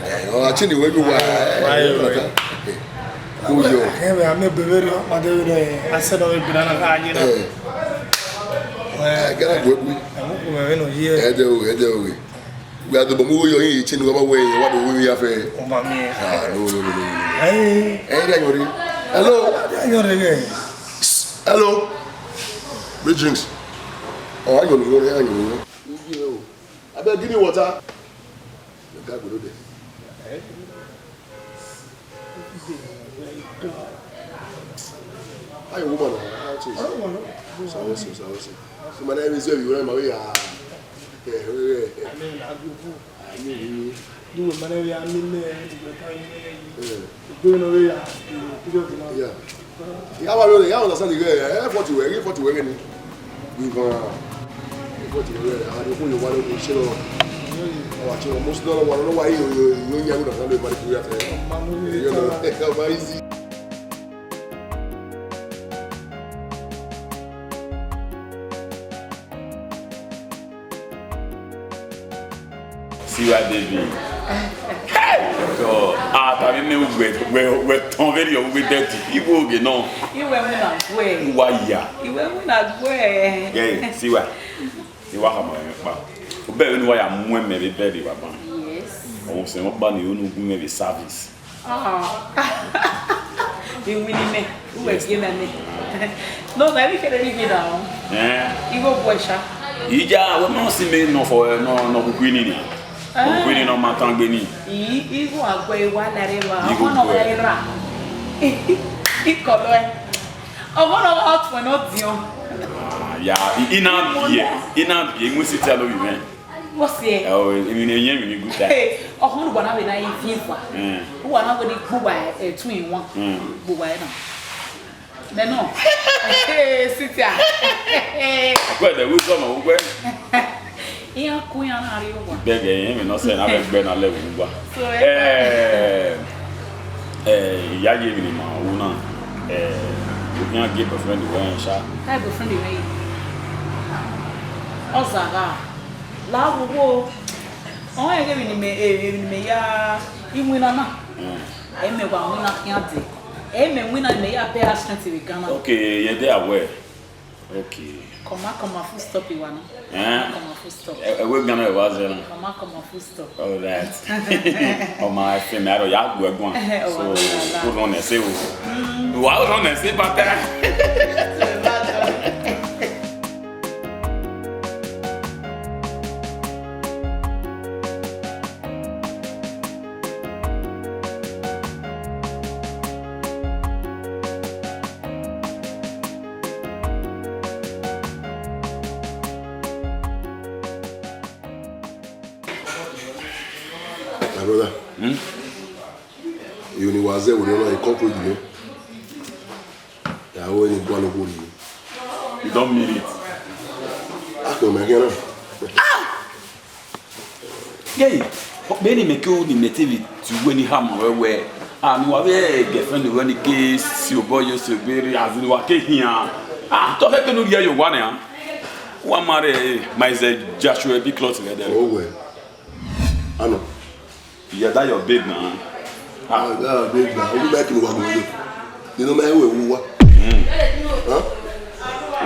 Ẹ, ọ gha tie ne wẹ ye uwa, ẹ, ẹ, ẹ, kugho. Ẹ, vbe a miẹn ebe vberriọ, ma de vbe rẹ, a sẹ nọ vbe gbe na na gha ye na. Ẹ. Ẹ, gẹrẹ gu egbe. Ẹ, mu khuo mwẹ vbene ọ ye. Ẹdẹ o, ẹdẹ o. Wẹ a dobọ mu igho ye ọnrẹn, tie ne uwa ma wẹ, wa do wẹ ya fẹ. Ọ ma miẹn. Ah, no, no, no, no, no. Ẹ. Ẹ, ẹ, ayọn rre. Hello? Ayọn rre ghẹ. Hello? Free drinks. Oh, ayọn rre, ayọn rre. Iye o. Abeg, give me water. The guy go there. How your woman? How things? Sawa so, sawa so. So, my name is Evi. Where am I? Yeah. Yeah, yeah, yeah. Amen. I give you. Amen. Do we man we are mean, eh, we are fine, eh. Yeah. Go in over here. Yeah. Yeah, I don't, I don't understand the guy. Eh, forty we, forty we ni. We go. Forty we. I don't know you want to show. Our children, most of all, I don't know why you, you, you, you don't understand the body we have. You know, how easy. See why, baby. Hey! God, ah, tami me wẹ, wẹ, wẹ tọn vberriọ, wẹ dẹdi. Iwo oge nọ. Iwẹ mu na guẹ. Wa ya. Iwẹ mu na guẹ. Yeah, see why. Iwa khama mwẹ kpa. Obẹ vbene wa ya mu ẹmwẹ vbe bẹghe wa ban. Yes. Ọ sẹ mwẹ kpa ni unu gu mwẹ vbe service. Ah. Iwinna mẹ, uwẹ gie mẹ mẹ. No, na mi kere ni bi na o. Eh. Igho bu ẹsha. Ija, wẹ ma si mẹ nọ fọ, nọ, nọ kukui ni nia. Nọ kukui ni nọ ma tan gbe ni. I, igho agbẹ wa la re wa. Igho ọmọ nọ agbẹ. Wa ra. Ikọlọ ẹ. Ọmọ nọ hot for no dion. Ah, ya, i, i na biẹ, i na biẹ, mu si ta lo bi mẹ. What's here? Oh, I mean, you mean good time. Hey, ọmọ nọ wa na be na yi fi fa. Mm. Wa na we ni gbogbo ẹ, eh, two in one. Mm. Gbogbo ẹ na. Mẹ nọ. Hey, sit here. Well, the wisdom of where? Iran ku iran na rri owa. Bẹgẹ, iran emwi nọ sẹ na vbe gbe na lẹ vbe owa. So, eh, eh, eh, I ya ye emwi ne ima ru na, eh, okhian gie boyfriend ruẹ rẹn sha. Ka boyfriend ruẹ yi. Ọ zagha. La vbe uwu. Ọ rẹn ghe emwi ne imẹ, eh, emwi ne imẹ ya iwinna na. Mm. Ẹ i mẹ wa winna khian dee. Ẹ i mẹ winna ne imẹ ya pay her strength vbe Ghana. Okay, ye there well. Okay. Comma, comma, full stop, Iwana. Eh? Comma, comma, full stop. Ẹ, ẹ wẹ Ghana wa zẹ na. Comma, comma, full stop. All right. Ọmọ ẹsẹ mẹ arọ ya gu ẹguan. So, o rọ nẹ ẹsẹ o. Wa o rọ nẹ ẹsẹ bata. My brother, hmm? You ni wa zẹ wẹ nọ, you come close to me. Ya wẹ ni gua no gori. You don't mean it. Akpọ mẹ kẹrẹ. Yei, vbene imẹ ke ru ne imẹ te vbe tie uwẹ ni khama ruẹ wẹẹ, a ne uwa vbe girlfriend ruẹ ni ke si obọ ye osegbe rre, azin uwa ke khian. A, te ọ khẹke ne u rhie ye owa nian. Wa ma rre, ma i zẹ Joshua big cloth rẹ dẹ. Owẹ. Anọ. Yeah, that your babe na. Ah, that your babe na. Obi ma kinu wa mo yo. You know my way, who wa? Mm. Huh?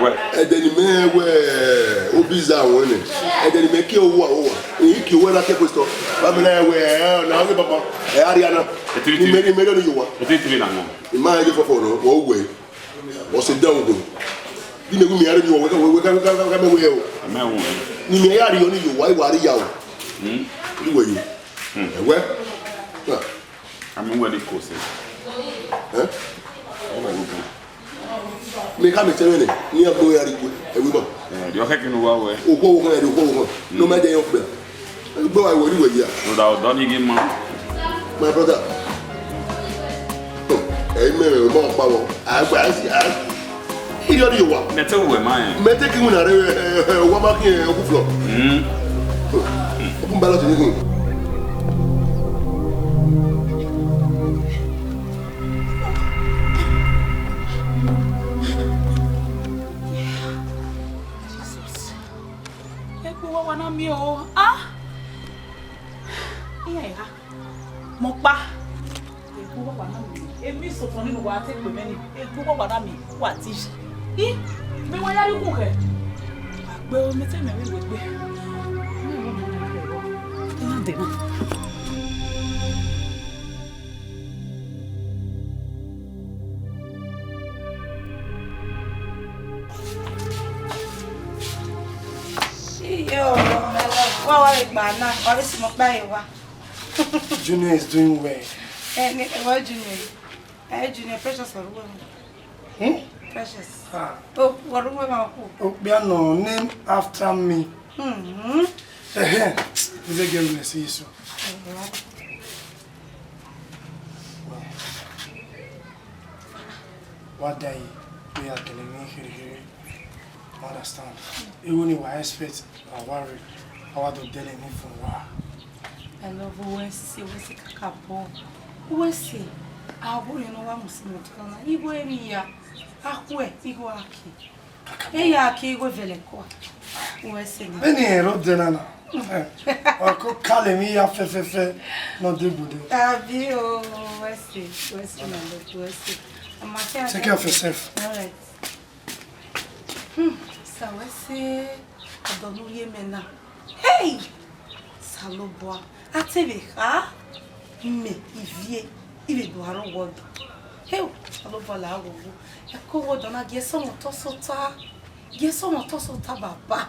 Wẹ. Ẹdẹ ne imẹ wẹ obi za wọn nẹ. Ẹdẹ ne imẹ ke owa owa. Eyi ke wẹ na ke question. Ba mi na wẹ, eh, na ngi baba. Eh, Ariana. Etiri tiri. Ni meri meri ni yo wa. Etiri tiri na mo. Ima ye fofo no, wo we. Ọ sẹ dan ogun. Di mẹ gu mẹ ya rhie owa, wẹ ka, wẹ ka, wẹ ka, wẹ ka mẹ wẹ o. Mẹ wẹ. Ne imẹ ya rhie ọni yo, wa, wa rhie ya o. Hmm. Iwẹ yo. Hmm. Ẹwẹ. Ah. A mẹ wẹ ni ko se. Eh? Ọ wẹ ogun. Mẹ ka mẹ tẹ mwẹ nẹ, ne iran gbe ya rhie igue, ẹvbo ima. Eh, rhie ọkhẹke ne uwa wẹ. Okhuo okhuo, rhie okhuo okhuo. Hmm. Ne ọ ma dẹ yọ kpẹ. Egbe wa wẹ ni wẹ ya. Rhoda ọdọ ni ghi ma. My brother. Ẹ i mẹ rẹ, mọ kpa wọ. A gba, a si, a. Iyọ ni yo wa. Mẹ te wẹ ma yẹn. Mẹ te ki wina rẹ, eh, eh, wa ma ki, eh, oku flọ. Mm. Oku ba lọ ti ni kun. Jesus. Egbe uwa wa na miẹn o. Ah! Iran eha. Mọ ọkpa. Egbe uwa wa na miẹn. Emwi sofọn nii ne uwa te kpe mwẹ nii. Egbe uwa wa na miẹn. Uwa ti yi. I, mẹ wa ya rhie ukhu khẹ. Agbe o, mẹ te mẹ vbe egbe. Iran dee na. Iyo, wa wa vbe gba na, wa vbe si mọ ọkpa ye wa. Junior is doing well. Eh, ni, eh, what Junior? Eh, Junior, Precious, what do you want? Hmm? Precious. Ah. Oh, what do you want? Okpia no, name after me. Mm-hmm. Eh, eh. Is a girl, let's see you soon. Wa da yi, we are telling me here, here. Understand? Even if I expect, I worry, I want to tell him for wa. I love you, Wesi, Wesi kakabo. Wesi, I worry no one must know. Ibo emi ya, akwe, igo aki. Eya aki igo velekwa. Wesi na. Beni ero de na na. Ọkọ kale mi ya fẹfẹfẹ nọ de gbude. Abi o, Wesi, Wesi, my love, Wesi. Take care of yourself. All right. Hmm, sa Wesi, ọdọ ne u rhie mẹ na. Hey! Osanobua, a te vbe kha, mẹ, ivie, I vbe do aro wọ ọdọ. Hey, Osanobua la wọ wo. Ẹko wọ ọdọ na gie sọmọ otọ sota. Gie sọmọ otọ sota, baba.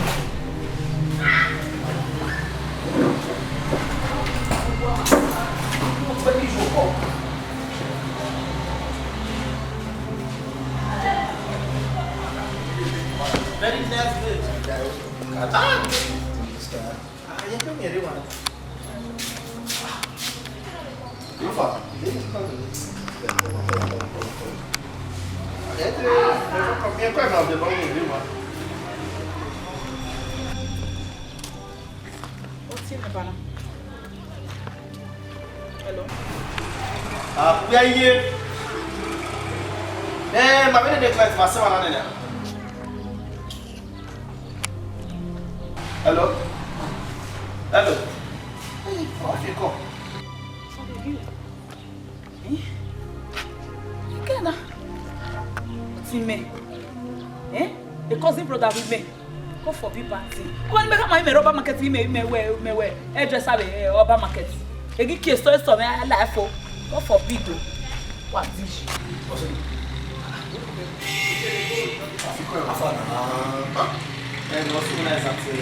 Very nice place. Ah, you come here, you want. How far? What's in the banana? Hello? Ah, where are you? Eh, my baby, the client, my son, my nana. Hello? Hello? Hey, what have you come? What are you? Eh? You get that? What's in me? Eh? The cousin brother with me. God forbid bad thing. Wọ́n ní mẹ́ka máa ń mẹ́rọ ọba market, ìmẹ̀ ìmẹ̀ wẹ̀ ìmẹ̀ wẹ̀ hairdresser wẹ̀ ọba market. Èyí kì í sọ èso mi láìfo. God forbid o. Wà á díjì. Afa na. Eh, no, so nice that, eh,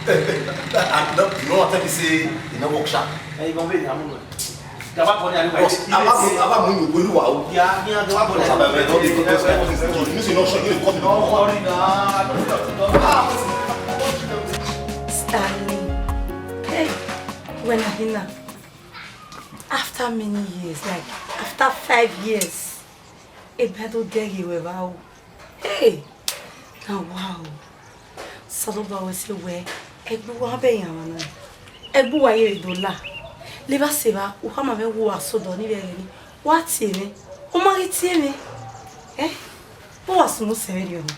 eh, eh, eh, no, you know what I say? You know workshop. Eh, you gonna be there, I'm gonna. Gaba bọ ni ariwa. Boss, aba mu, aba mu yo welu wa o. Ya, ya, gaba bọ ni. Boss, aba bẹ, don't dey, don't dey, don't dey. You say no, sure, you come. No worry na. Stanley. Hey, when I hear now, after many years, like, after five years, a battle there you were, wow. Hey! Now, wow. Osanobua wẹ sẹ wẹ, ẹgbe uwa bẹ yan mwa na. Ẹgbe uwa ye do la. Levba sẹ evba, u khama mwẹ wẹ uwa sẹ odọ ni vbe ẹghẹ ni. Wa tie mwẹ. U ma ghi tie mwẹ. Eh? Vbe uwa sunu sẹ vberriọ na?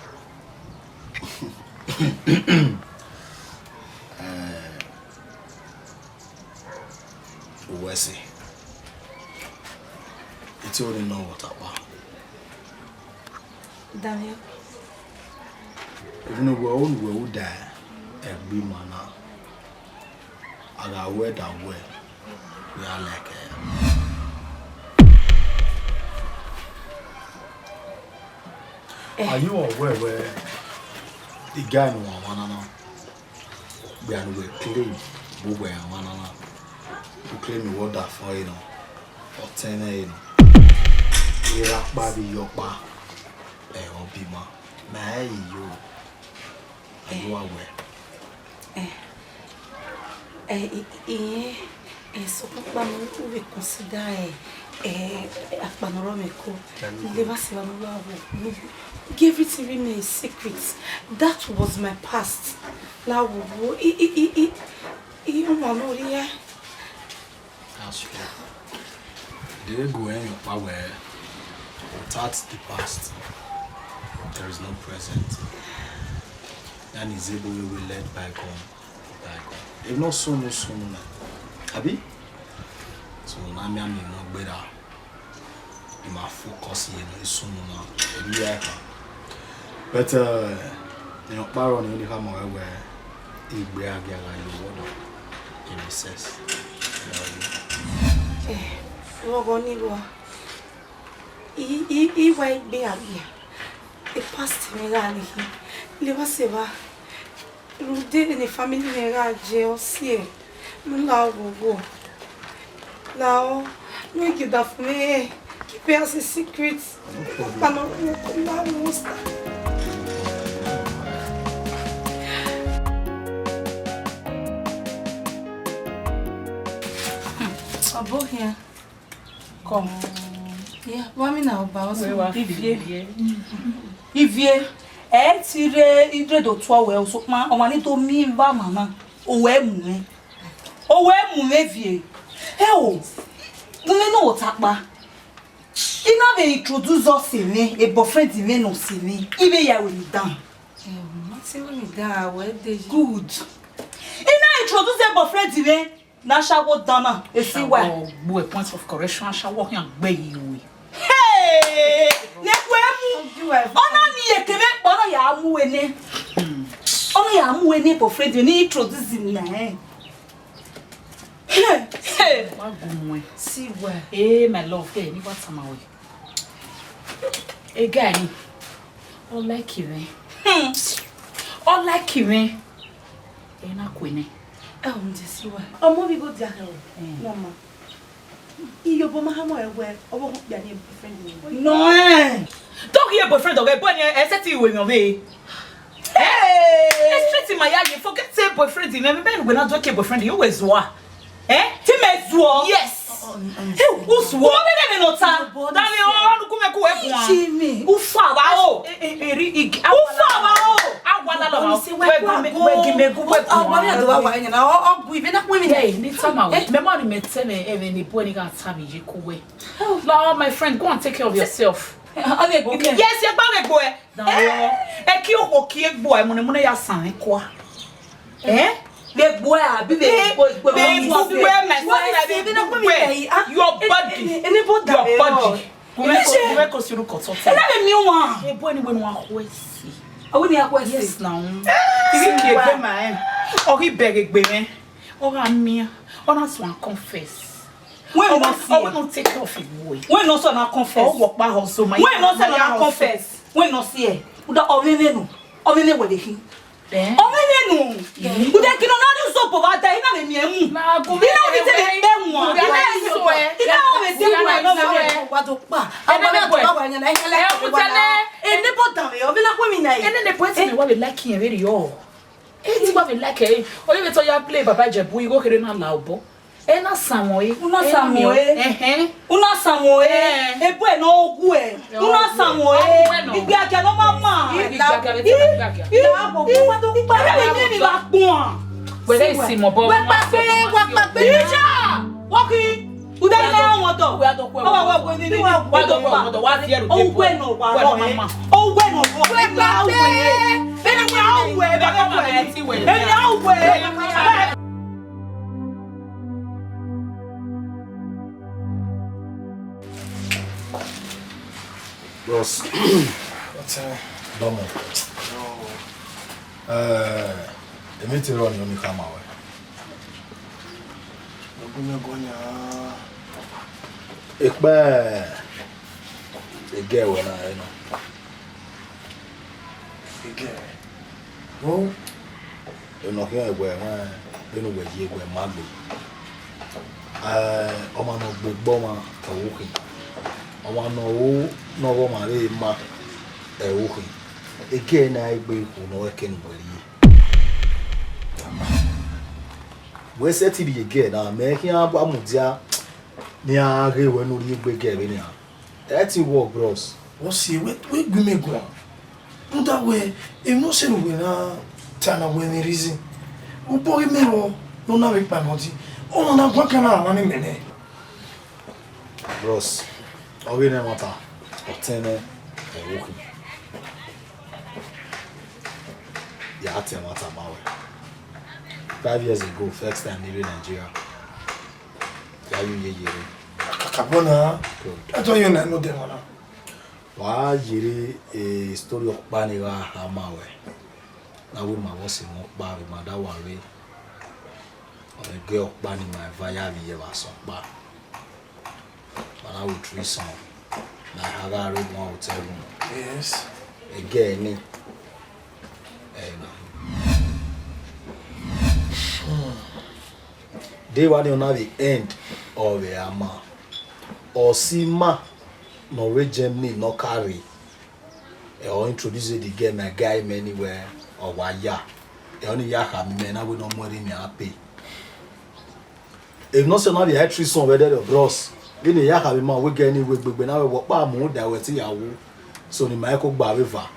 Eh, uwẹ sẹ. Ito ni nọ vbe ọta ọkpa. Daniel. Even if we all we would die, ẹgbe ima na, a gha wẹ da wẹ, we are like, eh. Eh. Are you aware wẹ the guy ne uwa mwa na na? Okpia ne uwẹ claim vbe uwẹ mwa na na. U claim wẹ ọdafẹn ẹre nọ, ọtẹn mwẹ ẹre nọ. Erha ọkpa vbe iyọkpa, ẹ, ọ bi ima. Ma ẹ i yo. Are you aware? Eh, eh, i-, i-, irẹn, eh, sokpan ọkpa ne u vbe consider, eh, eh, akpa ne ọ rre mwẹ ko. Levba sẹ evba ne u wa wo. Give everything remain a secret. That was my past. La wo wo, i, i, i, i, i, ọmọ ne ọ rhie. That's true. The ego ẹn ọkpa wẹ, without the past, there is no present. That is able we will let bygone be bygone. If not sunu, sunu na. Abi? So, na mi ami mo gbera. I ma focus ye no sunu na. Ebi ya ka. But, uh, you know, paro ni ni ka mo we, igbe a ghi a gha yo wọdọ. In recess. Eh, vbe ọghọ ni rua. I, i, i wa igbe a ghi a. The past mwẹ gha ni khin. Levba sẹ evba. Rhunmwuda ne family mwẹ gha je ọ siẹ. Nna oghogho. Lahọ, ne u ghi da fo mwẹ, keep it as a secret. Ọkpa ne ọ rhie oko na, monster. Ọbo khian. Come. Yeah, wa mi na ọba ọsọ. Ivie. Ivie. Ẹ ti rre, I rre do tuẹ wẹ, sokpan ọmwa ni do miẹn evba mama, owẹ mu mwẹ. Owẹ mu mwẹ Ivie. Ẹ o, gu mwẹ ne ọ ta kpa. I na vbe introduce ọ sẹ mwẹ, e boyfriend mwẹ ne ọ sẹ mwẹ. I vbe ya wẹ ni dan. Ẹ o, ma sẹ wẹ ni dan, wẹ de. Good. I na introduce e boyfriend mwẹ. Ne ashawo dan na, esi wa. Ashawo gbe point of correction, ashawo khian gbe yi we. Hey! Ne kue mu. Ọ na ni ekene kpọ na ya mu we ne. Ọ na ya mu we ne boyfriend ni introduce na, eh. Hey, hey. Wa gu mu. Si wa. Eh, my love, hey, ni wa tama we. E guy ni. Ọ like mwẹ. Hmm. Ọ like mwẹ. Ẹ na kue nẹ. Ẹ o, nde si wa. Ọmọ vbe igho dia hẹ o. Mm. Mama. Iyobọ ma ha mọ ẹwẹ, ọvbokhan okpia ni boyfriend ni. No, eh. Don't hear boyfriend, okay? Boy, ni ẹ sẹ ti iwe yan ve. Hey! Ẹ straight in my eye, forget say boyfriend ni. Me, me, we na do ke boyfriend, you we zua. Eh? Ti mẹ zuọ? Yes. Hey, u zuọ? Wọ́n bẹ̀rẹ̀ mi nọ ta. Dani, ọ, ọ, nuku mẹ ku wẹ guan. Ichi mi. U fa wa o. Eh, eh, eh, ri igi. U fa wa o. Awa la lọ wa. Wẹ gi me, wẹ gi me gu, wẹ gu. Awa mi adu wa wa yẹn na. Ọ, ọ gu ibe na pẹ mi na. Hey, ni tama we. Mẹ ma ni mẹ tẹ mẹ, ẹ, mẹ ni boy ni ka ta mi ye ku wẹ. La, my friend, go and take care of yourself. Yes, ẹ gba wẹ gbo ẹ. Ẹ ki okhuo ki egbe ẹmunẹmunẹ ya san ẹn kua. Eh? Vbe egbe ẹ, abi vbe egbe, egbe, vbe egbe ẹ, my sister, vbe egbe ẹ. Your body. Your body. Gu mwẹ ko, gu mwẹ ko si ru kọtọ. Ena vbe miẹn wan. Ebo ni wẹ ne wa khuẹ si. Awi ni a khuẹ si. Yes, now. Ibi ki egbe ma ẹ. Ọ ghi bẹghe egbe mwẹ. Ọ gha miẹn. Ọ na suẹn confess. Wẹ nọ si. Ọ wẹ nọ take care of egbe ẹ. Wẹ nọ sọ na confess. Ọ wọ kpa hustle ma. Wẹ nọ sọ na confess. Wẹ nọ si ẹ. Uda ọmwẹmwẹ nọ. Ọmwẹmwẹ wẹ de khin. Eh? Ọmwẹmwẹ nọ. Uda kino na ni zobo ba da, I na vbe miẹn mu. I na vbe te vbe kpe wan. I na vbe te wan. Wa do kpa. Awa na do wa yan na. Ene bo da vbe, ọ vbe na khuẹ mi na. Ene ne point me wa vbe like yẹn vbe rriọ. Eti wa vbe like ẹ, ọ ye vbe te ọ ya play Baba Ijebu, igho kherhe na la obọ. Ẹ na sanmwẹ ọre. U na sanmwẹ ọre. Ẹhẹn. U na sanmwẹ ọre. Ẹhẹn. Ebo ẹ ne ọ gu ẹ. U na sanmwẹ ọre. Igbe agia ne ọ ma ma. Igbe agia, igbe agia. Ẹ vbe miẹn ni gha kpuan. Wẹ gha isi mọ bọ. Wẹ kpakpe, wẹ kpakpe. Ija! Wọ́kì! Ude na wọn tọ. Wẹ a tọ khuẹ. Ọwọ wẹ ni ni. Wa tọ khuẹ, wa tọ, wa fi ẹrù. Owẹ nọ wa rọ. Owẹ nọ wa. Wẹ kpakpe. Bẹ́ẹ̀ ni wọ́n á wẹ̀. Bẹ́ẹ̀ ni wọ́n á wẹ̀. Bros. What's up? Domo. Yo. Eh, emi te rọ ni omi ka ma wẹ. Ogunmẹ gọyan. Ekpẹ ege wẹ na ẹ na. Ege. Bro, enọ khian wẹ, wẹ, vbene uwẹ ye wẹ ma gbe. Eh, ọmwa ne ọ gbe egbe ọmwa, ọ ru khin. Ọmwa ne ọ ru ne ọ ghe ọmwa vbe ma, ẹ ru khin. Ege na egbe ikhu ne ọ ẹkẹ ne uwẹ rrie. Wẹ sẹtin rhie ege na, mẹ khian wa mudia ne iran ghe wẹ ne u rhie egbe ege vbe nian. Ẹ ti wọ, bros. Ọ si wẹ, wẹ gu mẹ guan. Rhunmwuda wẹ, emwi ne ọ sẹ ne uwẹ na ta na wẹ ne reason. Obọ ghi mẹ rọ, ne ọ na vbe kpa mẹ ọdi. Ọmwa na guan kan na mwa ne mẹ nẹ. Bros, ọ ghi nẹ ẹmwata, ọ tẹn nẹ, ẹ wo khin. Ya tẹn ẹmwata ma wẹ. Five years ago, first time ne I rre Nigeria. Ya ye uyeyere. Kakabọ na. Good. Ẹtọ yẹn na nọ dẹ mwa na. Wa yere, eh, story ọkpa ni gha ha ma wẹ. Na wẹ ma vbe ọse mwẹ ọkpa vbe ma da wa rre. Ọ ghe ọkpa ni ma eva ya vbe iyẹ vbe asọn ọkpa. Ma na wẹ threesome. Na ha gha rre one hotel room. Yes. Ẹgẹ ni. Ẹ na. Hmm. De wa ni ọna vbe end, ọ vbe a ma. Ọ si ima ne ọ rre Germany ne ọ ka rre. Ẹ, ọ introduce the girl, my guy, mẹ ni wẹ ọ wa ya. Ẹ, ọ ni ya khama imẹ na wẹ ne ọ mu ẹre mẹ a pay. Emwi ne ọ sẹ na vbe a threesome vbe ẹdẹrriọ, bros. Vbene I ya khama ima wẹ girl ni wẹ egbegbe na wẹ wẹ ọkpa mu da wẹ te ya wu. So ne ima ko gba vbe eva.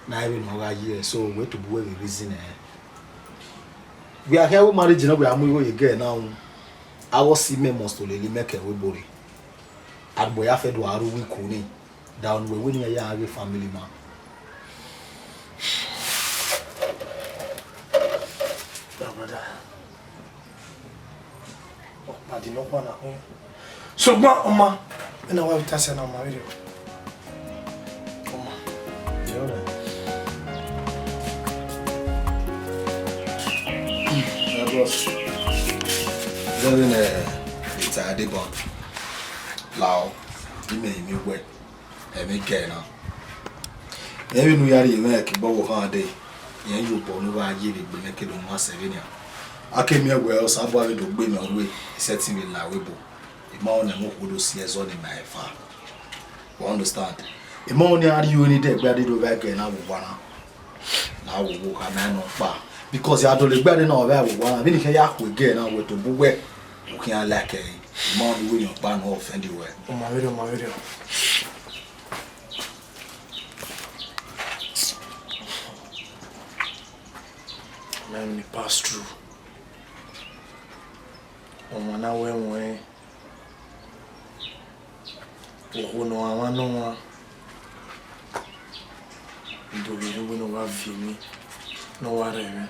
Na vbe ne ọ gha ye, so wẹ tobọ wẹ vbe reason ẹ. Wẹ a khian wẹ marriage na wẹ a mu igho ye girl na ru. Avbe ọ si mẹ must to lele mẹ ke ẹvbo ebo rre. Agbọn ya fẹ do a ru week ni. Da unu wẹ wẹ ne iran ya ghe family man. My brother, ọkpa di nọkpa na khin. Sokpan ọ ma, ena wa vbe ta sẹ na, ọ ma vberriọ. Ọ ma. Yeah, boss. Vbene, eh, ita Adebọn. Lao, imẹ, imẹ wẹ. Ẹmwẹ kẹ na. Emwi ne u ya rhie mwẹ ke ibọvbokhan dee, irẹn ye obọ ne u gha ye vbe egbe mwẹ ke do ma sẹ vbenian. A ke miẹn wẹ Osanobua vbe do gbe mwẹ orhu, I sẹtin vbe la ruẹ ebo. I ma rẹn ne ẹmwẹ okhuo do si ẹzọ ne ima eva. You understand? I ma rẹn ne a rhie ore ni dẹ egbe a dee do vba ẹgẹ na vbe owa na. Na wo wo kha na nọ kpa. Because a dọlegbe a dee na vbe owa na, vbene I khian ya khu egẹ na wẹ tobọ uwẹ, u khian like ẹre. I ma rẹn ne uwẹ yan ọkpa ne ọ offend wẹ. Ọ ma vberriọ, ọ ma vberriọ. Let me pass through. Ọmwa na wẹ ẹmwẹ okhuo ne ọ mwa nọ ọmwa, do vbe rhie uwu ne ọ wa viọ emwi ne ọ wa rre ẹmwẹ.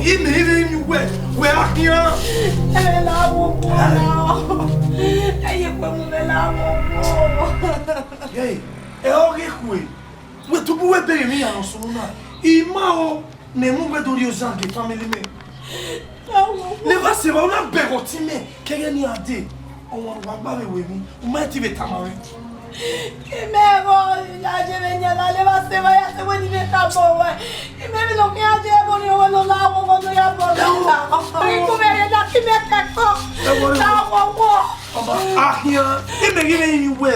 Ime, ime, ime, wẹ, wẹ a khian. Ẹ la wo wo. Ẹ ye kue mu, ẹ la wo wo. Hey, ẹ ọghe khue. Wẹ tobọ uwẹ bẹghe emwi iran ne ọ sunu na. I ma ho ne mu wẹ do rhie ozan gie family mẹ. Ne wa sẹ evba, u na bẹghe ọtẹn mẹ, ke ẹghẹ ne iran dee, ọmwa ne uwa gba vbe ru emwi, u ma ti vbe tama mwẹ. Imẹ vbe ya je vbe yan na, ne wa sẹ evba, ya sẹ wẹ ne imẹ ta bọ wẹ. Imẹ vbe nọ khian je ẹvbo ni, ọwẹ ne ọ la wọ, ọwẹ ne ọ ya bọ wẹ na. Ikun mwẹ rre na, ke imẹ kẹkọ. Ẹ wọ, ẹ wọ. Ta wọ wọ. Ọba, a khian, imẹ ghi vbe yin uwẹ.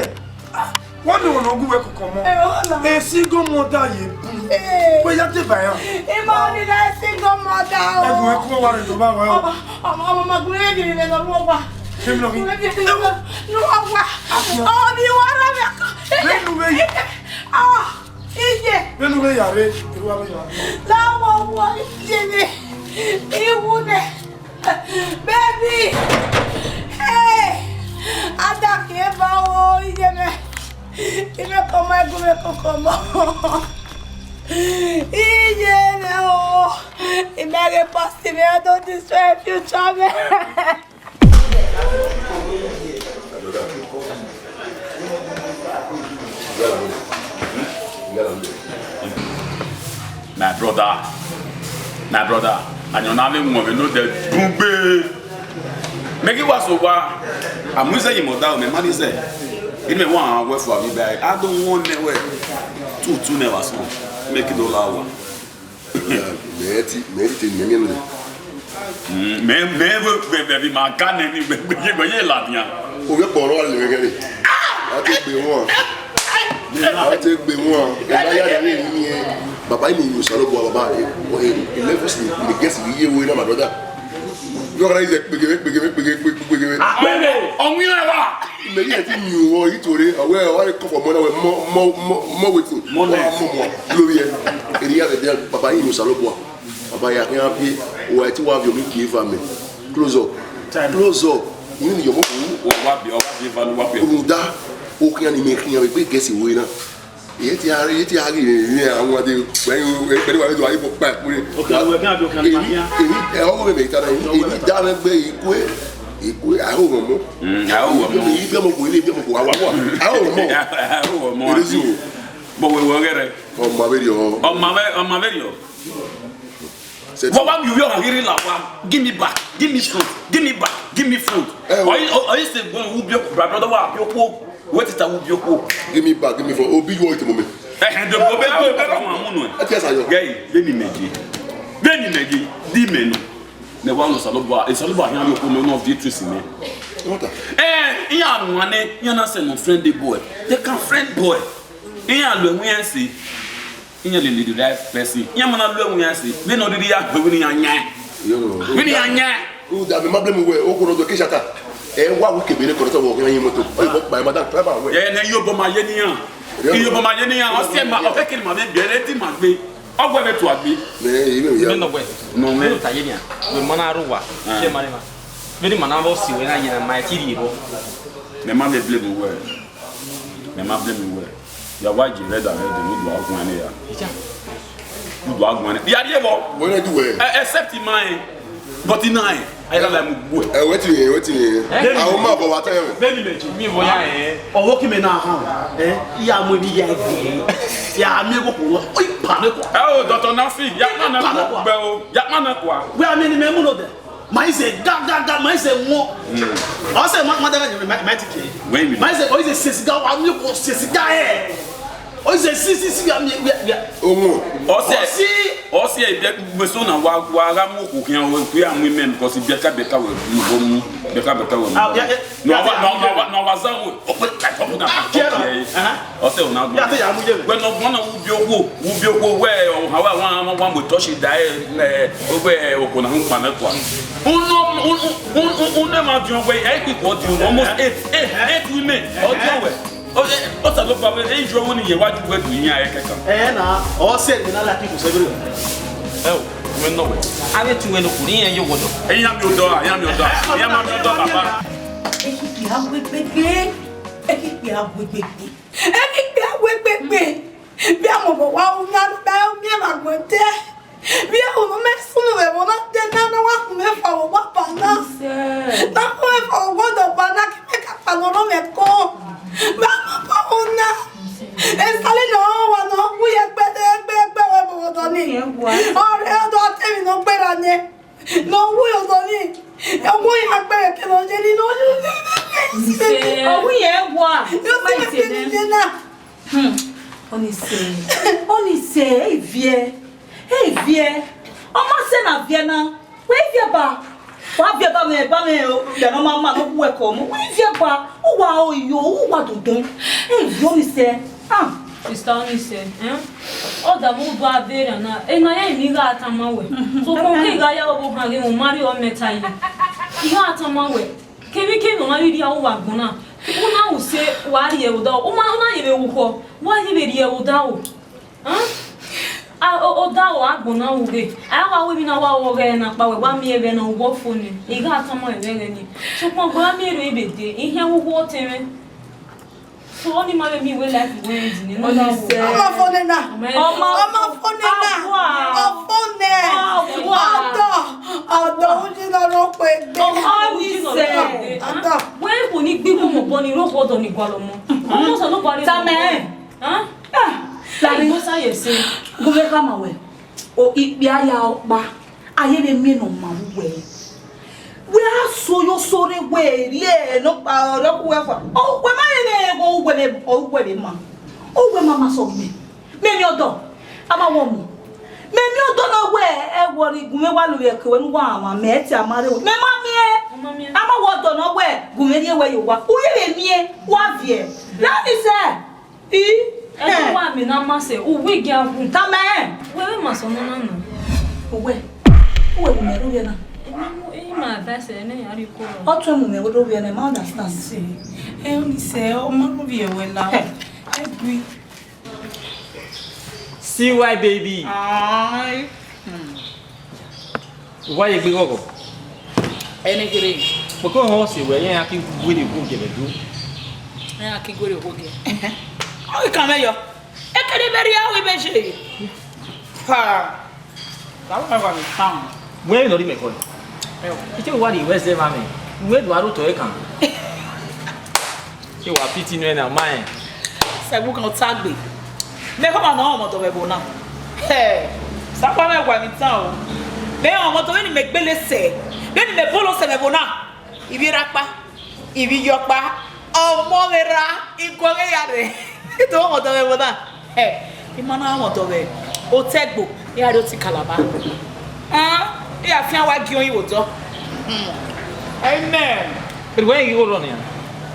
Wọ́n ní ọ̀nà ogun wẹ̀ kọ̀ọ̀kan mọ́. Ẹ, ọ̀nà. Ẹ single mother ye bun. Ẹ. Wẹ ya dé bá yàn. Ẹ ma ní la single mother o. Ẹ dùn ẹ kú wá rẹ̀ tó bá wá o. Ọmọ, ọmọ, ọmọ, ọmọ, gúnlẹ̀ gírí rẹ̀ lọ wọ́n wá. Ṣé mi lọ rí? Gúnlẹ̀ gírí rẹ̀ lọ wọ́n wá. Ẹ wá. Ọmọ mi wá rẹ̀ mi kọ́. Bẹ́ẹ̀ nu wẹ̀ yìí. Ah, iye. Bẹ́ẹ̀ nu wẹ̀ yàrá. Ìlú wa bẹ̀ yàrá. Láwọn wọ iye ni. Iwu nẹ. Baby! Hey! Ada ke ba o, iye mẹ. Ime kọmọ, ẹgu mẹ kọkọ mọ. Iye mẹ o. Ime ghe past mẹ, I don destroy future mẹ. My brother, my brother, and your name won't be no de bugbe. Make it was over. I'm going to say you mother, my man is there. Give me one word for me, babe. I don't want me word. Two, two never so. Make it all our. Mẹ ti, mẹ ti mẹ mi. Mm, mẹ, mẹ vẹ, vẹ, vẹ, vẹ, ma ka nẹ ni, vẹ, vẹ, vẹ, vẹ, ye la dian. O vẹ kpọrọ wa le vẹ gẹrẹ. A ti gbe wọn. A ti gbe wọn. Ẹ bá yà rẹ ni ẹ. Baba yìí ni Osanobua, baba. Eleven ni, ni guest yìí yé wo iná, my brother. Yóò kọ́ra yìí sẹ pegere, pegere, pegere, pegere. Àpẹẹrẹ, ọ̀hún yẹn wà. Mẹ yìí ẹ ti yìn wọ yìí tó re, ọwẹ, ọwẹ kọfọ mọ náà wẹ mọ, mọ, mọ, mọ wetin. Mọ náà. Mọ mọ. Lórí ẹ, èrè yà rẹ dẹ, baba yìí ni Osanobua. Baba ya khian bi, o wa ti wa bi omi ki eva mẹ. Close up. Close up. Ni ni yọmọ ku. O wa bi, o wa bi eva, o wa bi. Runda, o khian ni mẹ khian vbe gbe guest wo iná. Iye ti a, iye ti a ghi rẹ, rẹ, àwọn adé, pẹ̀lú, pẹ̀lú wa lójú ayé fún pẹ́ẹ́ kúrẹ́. Okay, àwọn ẹgbẹ́ àbí ọkàn máa yá. Èmi, ẹ, ọmọ mi mẹ́ta náà, èmi dá mi gbé ikú ẹ. Ego, a ho wọn mọ. Mm, a ho wọn mọ. Ibi ọmọ ko, ibi ọmọ ko, a wa wa. A ho wọn mọ. A ho wọn mọ. Erezi o. Bọ wẹ wẹ ọghẹrẹ. Ọma vberriọ. Ọma vbe, ọma vberriọ. Sẹtin. Wa wa mi uyo ha giri la wa. Give me back. Give me food. Give me back. Give me food. Eh, o. Oyi, o, oyi se gbọn u bi okhuo, brother wa bi okhuo. Wẹ tita u bi okhuo. Give me back, give me food. Obi yo ite mo me. Eh, eh, do bo be, be, be, ma mu nu. Ẹ ti ẹ sa yọ. Gẹi, vbene imẹ ye. Vbene imẹ ye. Di mẹ nọ. Mẹ wa nọ Osanobua, Osanobua khian vbe okhuo mẹ nọ viọ etuesi mẹ. What? Eh, iran wan nẹ, iran na sẹ nọ friend the boy. They can friend boy. Iran lo ẹwẹn iran ẹse. Iran lele the right person. Iran ma na lo ẹwẹn iran ẹse. Vbene ọ rhirhi ya gbe vbene iran yan. Yo, no. Vbene iran yan. U da mi ma blame wẹ, o ko no do ke shata. Ẹ wa wu kebe ne kọrọ tọ wọ, iran yin moto. Ọ yọ kpa, madam, driver wẹ. Ẹ nẹ, iyobọ ma ye ne iran. Yo. Iyobọ ma ye ne iran. Ọ siẹ ma, ọ kẹkẹ ne ma vbe biẹ, ẹ ti ma gbe. Ọ wẹ vbe tua gbe. Nẹ, ẹ i vbe ya. Mẹ nọ wẹ. Nọ mẹ. Mẹ ta ye nian. Wẹ ma na ru wa. Ah. Share ma rẹ ma. Vbene ma na vbe si wẹ na ye na ma ti rhie vbọ. Mẹ ma vbe blame wẹ. Mẹ ma blame wẹ. Ya wa je rẹ da rẹ de, u do a guan ne ya. Echa. U do a guan ne. Ya rhie vbọ. Wẹ ne du wẹ. Eh, except ma, eh. But na, eh. Ayi la mu gbe. Ẹ, wetin, wetin? Eh? A o ma bọ wa tẹ wẹ. Vbene imẹ ye. Mi vbo ya, eh. Ọvbokhan mẹ na họn, eh, ya mu emwi ya ẹgbẹ, ya miẹn ẹvbo khuọ, ọ i pa mwẹ kua. Ẹ o, Doctor Nasir, ya kpa na kua. Gbe o, ya kpa na kua. Wẹ a miẹn ne imẹ mu nọ dẹ? Ma i zẹ ga, ga, ga, ma i zẹ wọn. Mm. Ọ sẹ ma, ma da ga, ma, ma ti ke. Wẹ mi. Ma i zẹ, ọ i zẹ sesi ga, wa mi ko sesi ga ẹ. Ọ i zẹ si, si, si, ya mi, ya, ya. Omo. Ọ sẹ, ọ si. Ọ si, ẹ, mẹ so na wa, wa gha mu okhuo khian, wẹ, wẹ a mu imẹ, because bẹka, bẹka wẹ mu, mu, bẹka, bẹka wẹ mu. Ah, yeah, yeah. No, yeah, wa, yeah, no, no, yeah. Wa, no, wa za wẹ. Ọ pẹ, ọ pẹ na, ah, yeah, okay. Uh-huh. Ọ sẹ, ọ na gbe. Yeah, I think I will get it. Wẹ nọ, wẹ nọ, u bi okhuo, u bi okhuo, wẹ, ọ, ha, wa, wa, wa, wa, mu touch da, ẹ, ẹ, wẹ, okhuo na, hu pa mẹ kua. Unu, unu, unu, unu, unu, ma diọn wẹ, ẹ, kiko diọn, almost eight, eight, eight women, ọ diọn wẹ. Ọ, ẹ, Osanobua, ẹ, ẹ, iyọ wẹ ne iye wa ju wẹ du iyan, ẹ, kẹkan. Ẹ, na, ọ sẹ, ẹ, na, like, kiko sẹ, bro. Ẹ o, wẹ nọ wẹ. A vbe tu wẹ ne okhuo, iran yo wọdọ. Ẹ, iran mi odọ, iran mi odọ, iran ma mi odọ, baba. Ekiki a wegbe gbe, ekiki a wegbe gbe, ekiki a wegbe gbe. Vbe a mobọ wa ru na, vbe a miẹn na gbẹn te. Vbe a ru ne mẹ sunu vbe ẹvbo na te na, na wa hu mwẹ fua vbe owa ba na. Na hu mwẹ fua vbe owa ba na, ke mẹ ka kpa ne ọ rọ mwẹ ko. Vbe a mobọ ru na. Esali ne ọ wa ne ọ wu ye gbe, gbe, gbe, wẹ vbe odọ ni. Ọ rre odọ, a te emwi ne ọ gberra nẹ. Ne ọ wu ye odọ ni. Ọ wu ya gbe ke ne ọ ye ni, ne ọ ye ni. Ọ wu ye wa. Yo, ma si ise me nẹ. Na. Hmm. Ọnise, Ọnise, e viẹ, e viẹ. Ọ ma sẹ na viẹ na. Wẹ viẹ ba. Wa viẹ ba mwẹ, ba mwẹ o. Ya na ma ma no ku ẹko mu. Wẹ viẹ ba. U wa o yo, u wa dundun. E viẹ Ọnise. Ah. Sister Ọnise, eh? Ọ da mu ba de ra na. E na ya mi gha tama wẹ. Mhm. So ko ke gha ya obo han ge mu mari ọ mẹ ta yi. I gha tama wẹ. Kevbe kevbe ne ọ ma rhirhi aro vbe agbọn na, u na ru sẹ, wa rhie ẹvbo odaro, u ma, u na ye vbe ru khọ, wa ye vbe rhie ẹvbo odaro. An? A, o, odaro agbọn na ru ghe, a wa ru emwi na wa ru ọghẹe na kpa wẹ, wa miẹn ẹghẹ ne ọ wu fo nẹ, I gha tama ẹghẹ ni. Sokpan ọgua miẹn erriọ vbe dee, I khian wu wu ọtẹn mwẹ. So, ọni ma vbe miẹn wẹ life wẹ ẹn di nẹ, nọ na ru. Ọnise. Ọ ma fo nẹ na. Ọ ma, ọ ma fo nẹ na. Awa. Ọ fo nẹ. Awa. Ọdọ, ọdọ, u ji nọ rọ kpe gbe. Ọnise. Ọdọ. Wẹ kò ní gbígbó mọ bọ ni, rọ kọ ọdọ ni gualọ mọ. Ọmọ sọ ló parí. Tame. Hàn? Ah, Larry. Ìgbésí ayé ṣe. Gu mwẹ khama wẹ, o, ikpia ya ọkpa, a ye vbe miẹn ne ọ ma vbe uwẹ. Wẹ a so yo so rre wẹ rhie ne ọkpa ọre ọ ku wẹ fua. O, wẹ ma rẹn ne uwẹ vbe, uwẹ vbe ma. Uwẹ ma ma sọ mẹ. Mẹ miẹn ọdọ, a ma wọ mu. Mẹ miẹn ọdọ ne wẹ, ẹ wọ rhie gu mwẹ wa lo vbe ẹke wẹ ne uwa mwa, mẹ te a ma rre wẹ. Mẹ ma miẹn. Ọ ma miẹn. A ma wọ ọdọ ne wẹ, gu mwẹ rhie wẹ ye owa. U ye vbe miẹn, wa viẹ. Larry sẹ. I? Ẹdẹ wa mi na ma sẹ, u wi gia wu. Tama ẹn. Wẹ vbe ma sẹ ọmọ na nọ. Uwẹ, uwẹ vbe mẹ rre ovbi ẹna. Emwi mu, emwi ma advice ẹre ne ya rhie koro. Ọ tuẹ mu mẹ rre ovbi ẹna, ma understand. Ẹ, Ọnise, ọ ma rre ovbi ẹwẹ la. Ẹ. Ẹ gui. C Y baby. Ai. Hmm. Wa ye gbe ghọghọ. Ẹni kere. Kpokpo họn ọse wẹ, iran ki were wo gẹmẹ do. Iran ki were wo gẹ. Ọ ghi kan mẹ yọ. Ekene ibe rhia ru ibe je. Pa. Ka wa wa mi kan. Wẹ nọ ri mẹ kọ. Ẹ o. Ite wa ri wẹ zẹ ma mẹ. Wẹ do aro tọ ekan. Ke wa pity nuẹ na, ma rẹn. Sẹgbu kan otagbe. Mẹ khama ne ọ mwẹ ọmọdọ vbe ẹvbo na. Hẹ, sakpa mwẹ wa emwi tan o. Mẹ mwẹ ọmọdọ vbene mẹ gbele sẹ, vbene mẹ bolo sẹ vbe ẹvbo na. Ivbi erha ọkpa, ivbi iye ọkpa, ọmọ vbe erha, iguọghọ ya rre. I do mwẹ ọmọdọ vbe ẹvbo na. Hẹ, I ma na mwẹ ọmọdọ vbe otẹgbo, I gha rrie oti Kalaba. Hẹn, I gha fian wa gie oyin vbe odọ. Hmm. Amen. Erriọ igho rọ nian?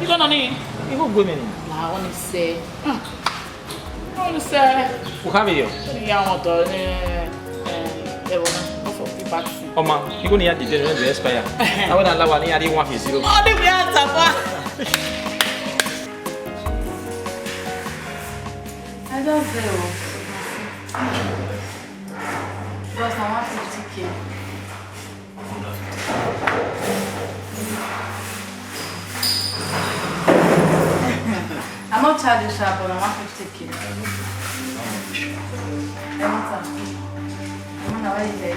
Igho nọ ni? Igho gu mwẹ ni. La ọ ni sẹ. Hmm. Ọ ni sẹ. U kha vbe yọ? Ya mwẹ ọmọdọ ni, eh, ẹvbo na, ọ fọ fi back. Ọma, igho ne I ya dede nẹ, ọ expire. Ẹhẹn. Avbe na la owa ne I ya rhie one fi zero. Ọ ni wẹ a tapa. I just dey o. Just na one fifty K. I no charge you sha, but na one fifty K. Ẹ mọ ta. Ẹ mọ na why you dey.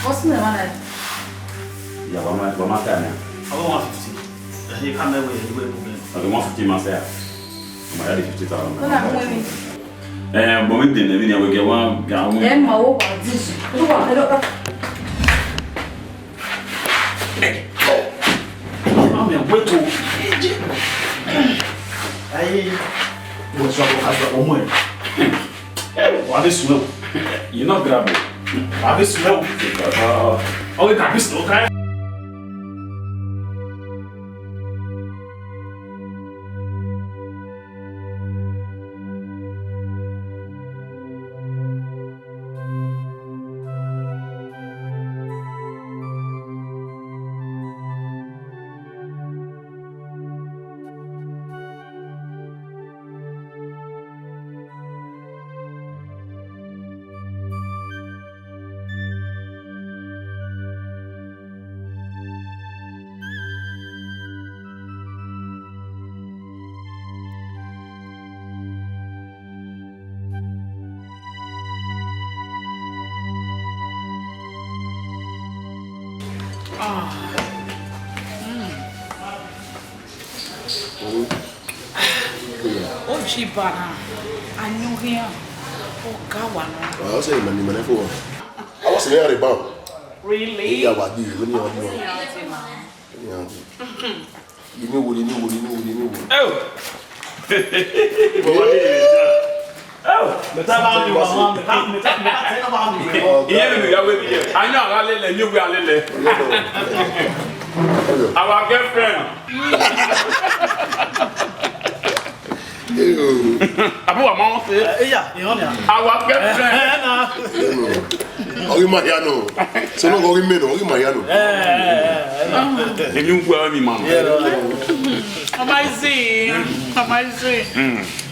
What's the name of that? Yeah, one, one, one time, yeah. I want one fifty. I think I may wait, wait, wait. Okay, one fifty, man, sir. I'm already fifty thousand. Hold on, wait a minute. Eh, but we didn't, we didn't get one, get one. Ẹ ma wo wa dis. Wo wa, ẹ lọ. Mami, wait o. Aye. What's up, what's up, what's up? Eh, wa be slow. You not grab it. Wa be slow. Uh, oh, you can be slow, okay? Ah. Mm. Oji ba na, ayọn khian, ọ ga wa nọ. Wa, ọ sẹ ima ni ima nẹ fo wa. A wa sẹ ne a rre ban. Really? Iya wa di, ni ya wa di wa. Ni ya di. Ini wo, ini wo, ini wo, ini wo. Oh. Oh, meta ba mi wa, meta, meta, meta tẹ na ba mi. Iye mi ya we mi ye. Anya gha lele, mi we a lele. Our girlfriend. Abu wa ma wọn se. Iya, iran ni. Our girlfriend. Ọ ghi ma hia nọ. So no, ọ ghi mẹ nọ, ọ ghi ma hia nọ. Èmi ń gbọ́ mi mọ̀. Amazing. Amazing.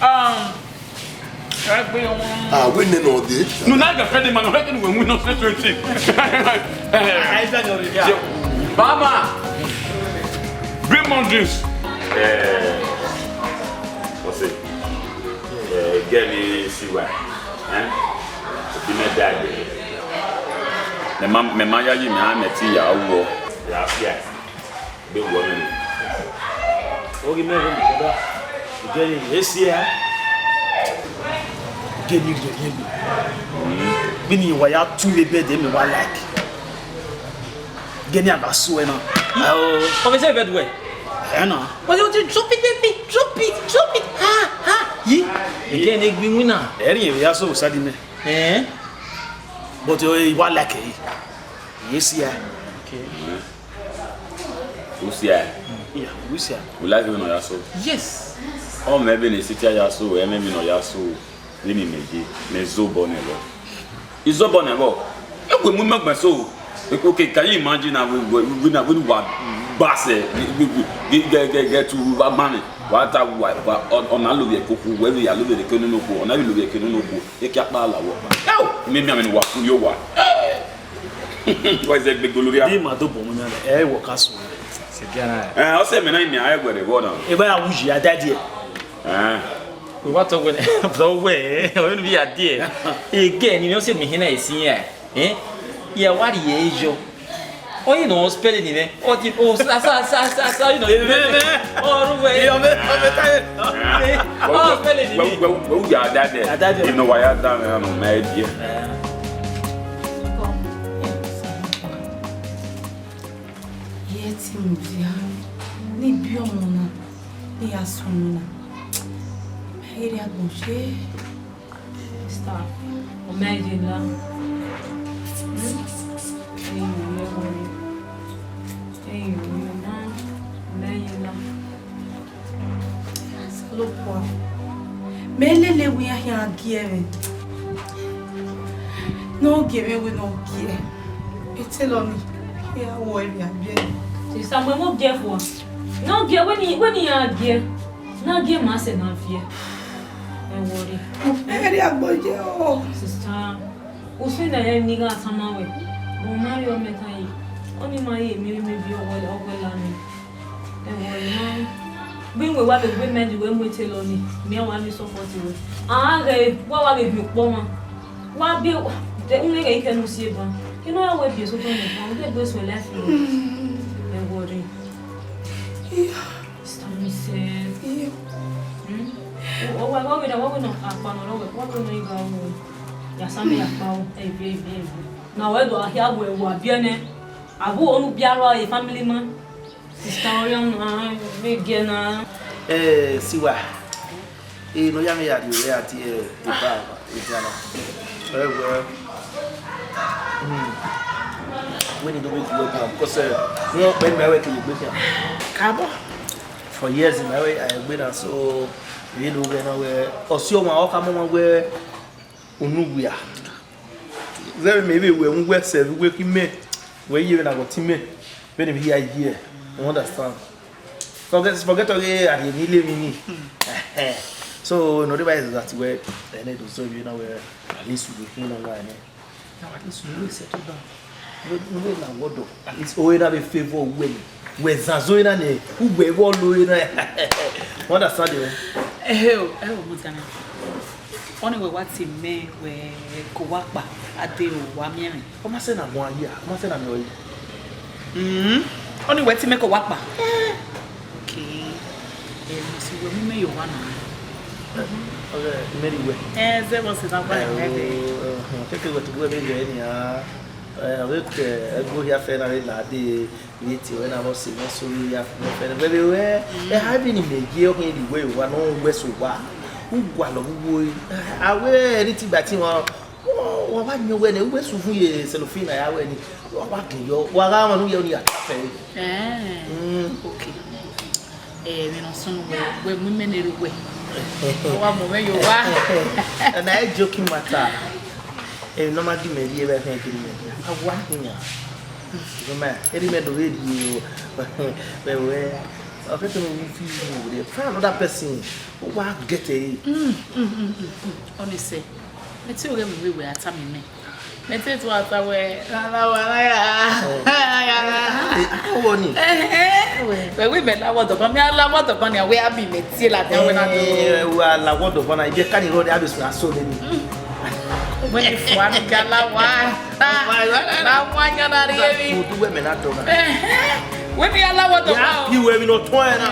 Um, Ah, we ne no dey. No, na ga fede man, he can we win no twenty. Mama, bring more drinks. Eh, what's it? Eh, get me see why. Eh? Be my dad. Me ma, me ma ya yi me a me ti ya wo. Ya, ya. Be wo me. Ogi me wo me da. Igeni esi ya. Igeni ri ri mi. Bini wa ya tu we bed me wa like. Igeni a ga su ẹ na. Oh, obviously bed we. Ẹ na. But you drop it, baby. Drop it, drop it. Ha, ha. Yi. Igeni egbe winna. Ẹ ri ya so sadi me. Eh? But you wa like it. Yes, yeah. Okay. Usia. Yeah, Usia. We like him on your soul. Yes. Oh, maybe in the city your soul, maybe in your soul. Let me make it. Me zo bone bo. Izo bone bo. Ekwe mu magba so. Okay, can you imagine that we we we na we wa base we we get get get get to wa money. Wa ta wa wa on on alu ye kuku we we alu ye kenu no ku. On alu ye kenu no ku. E ki apa la wo. Yo, me me me wa ku yo wa. Why is that big gloria? Di ma do bo mu na. E wo ka so. Se gana. Eh, o se me na mi a egbe re bo na. E ba ya wuji a daddy. Eh. Wẹ wa tọ wẹ, tọ wẹ, ọ vbe ya die. Ege ni ne ọ sẹ miẹn ehe na esi iran. Eh? Ya wa rhie yọ. Ọ ye nọ spell ni nẹ. Ọ di o sa sa sa sa sa you know. Ọ ru wẹ. Ọ spell ni. Wẹ wẹ wẹ ya da dẹ. Ada dẹ. You know why I da me no my idea. Ye te mu via ne ibiọmọ na, ne ya sunu na. Mẹ i rhie agbọn ye. Sister, ọ ma ye la. Hmm? Ẹi yo, ẹi yo, ẹi yo, ẹi yo, ma, ọ ma ye la. Osanobua, mẹ lele wẹ iran khian gie mwẹ. Ne ọ gie mwẹ wẹ ne ọ gie. Etelọ ni, iran wọ emwi abiẹ. Sister, mu ẹmwẹ gie fua. Ne ọ gie, wẹ ne, wẹ ne iran gie. Ne a gie ma sẹ ne a viẹ. Ẹ worry. Ẹ rhie agbọn ye o. Sister, usun ne ẹ ni gha tama wẹ. But ma rhie ọmọ ẹkan ye. Ọni ma ye emwi, emwi bi ọwẹ, ọwẹ la nẹ. Ẹ worry, ma. Vbe wẹ wa vbe gbe mẹ di wẹ mu Etelọ ni, mẹ wa ni support wẹ. A ghe, wa wa vbe bi ukpọ ma. Wa bi, de, unu ghe ikẹ ne u si eba. Inu ya wẹ bi eso tọn nẹ, wa de gbe so life. Ẹ worry. Sister, mi sẹ. Iyo. Hmm? Ọ wa, wa wẹ da, wa wẹ nọ akpa nọ rọ wẹ, wa wẹ nọ igho aro. Ya sa mẹ ya kpa o, ẹ bi, ẹ bi, ẹ bi. Na wẹ do a hia wẹ wa biẹ nẹ. Abu onu bia ro e family man. Sister Orion, ah, big girl na. Eh, Siwa. Eh, no ya me ya di ore ati, eh, eba, eba na. Eh, well. Hmm. When you do it, you work now. Because, eh, you know, when my work, you work now. Come on. For years, my work, I work now. So, you know, when I work, or see, my work, I'm on my way. Unu wia. Zẹ vbe mẹ vbe wẹ, uwẹ sẹ vbe uwẹ khin mẹ, wẹ ye vbe na gọ tin mẹ, vbene emwi hia ye, you understand? Forget, forget ọghe a rhie emwi le emwi ni. So, ne ọ deba is that wẹ, ẹnẹ do zọ vbe na wẹ, at least uwẹ khin na wa ẹnẹ. Now, at least uwẹ settle down. Uwẹ, uwẹ la wọdọ. At least, ore na vbe favor uwẹ ni. Wẹ zanzo ena nẹ, uwẹ vbe ọlo ena. You understand, eh? Ẹhẹ o, ẹhẹ o, Mutana. Ọni wẹ wa tie mẹ wẹ ke owa kpa, a de o, wa miẹn mwẹ. Ọ ma sẹ na guan ya, ọ ma sẹ na miẹn ọre. Mm. Ọni wẹ tie mẹ ke owa kpa. Eh. Okay. Eh, mo si wẹ mu mẹ ye owa na. Ọghe, Mary wẹ. Eh, zẹ vbọ sẹ na gba Eh, ẹmwẹ dẹ. Oh, eh, keke wẹ to wẹ vbe yẹ ni a. Eh, ọ vbe ke ẹgbe ohia fẹ na vbe la dee. Vbe tie wẹ na vbe ọ sẹ mwẹ so vbe ya fẹ mwẹ fẹnẹ. Wẹ vbe wẹ, ẹ, ha vbe ni mẹ ye ọkhan rhie uwẹ ye owa ne ọ wẹ so owa. U gualọ vbe uwu ẹre. A wẹ ẹre te igba ẹtin wa, wa wa yan wẹ nẹ, uwẹ sẹ uvun ye cellophane na ya wẹ ni. Wa wa gin yọ, wa gha mwẹ ne u ye ọni ya ta fẹ. Eh, Mm. okay. Eh, emwi ne ọ sunu wẹ, wẹ mu imẹ ne erha uwẹ. Wa mu mwẹ ye owa. And I joking matter. Emwi ne ọ ma gi mẹ rhie vbe ẹkhẹn gele mẹ. A wa hin yan. Goma, eri mẹ do vbe rhie o. Wẹ wẹ, ọ kẹkẹ ne u fi mu rhie. Find another person. U wa get e. Mm, mm, mm, mm, mm. Honestly, mẹ te oghe mu vbe wẹ a tama mẹ. Mẹ te tu a ta wẹ, na na wa na ya. Na ya na. Eh, a wọ ni. Wẹ wẹ mẹ la wọ dọgban, mẹ la wọ dọgban ni, wẹ a bi mẹ tie la dia wẹ na do. Eh, wa la wọ dọgban na, ibi ka ni rọ de a be so aso le ni. Wẹ ni fua ni ga la wa. Na wa ya na rhie emwi. Mo du wẹ mẹ na dọgban. Wẹ ni a la wọ dọgban o. Ya pi wẹ emwi ne ọ tuẹn na.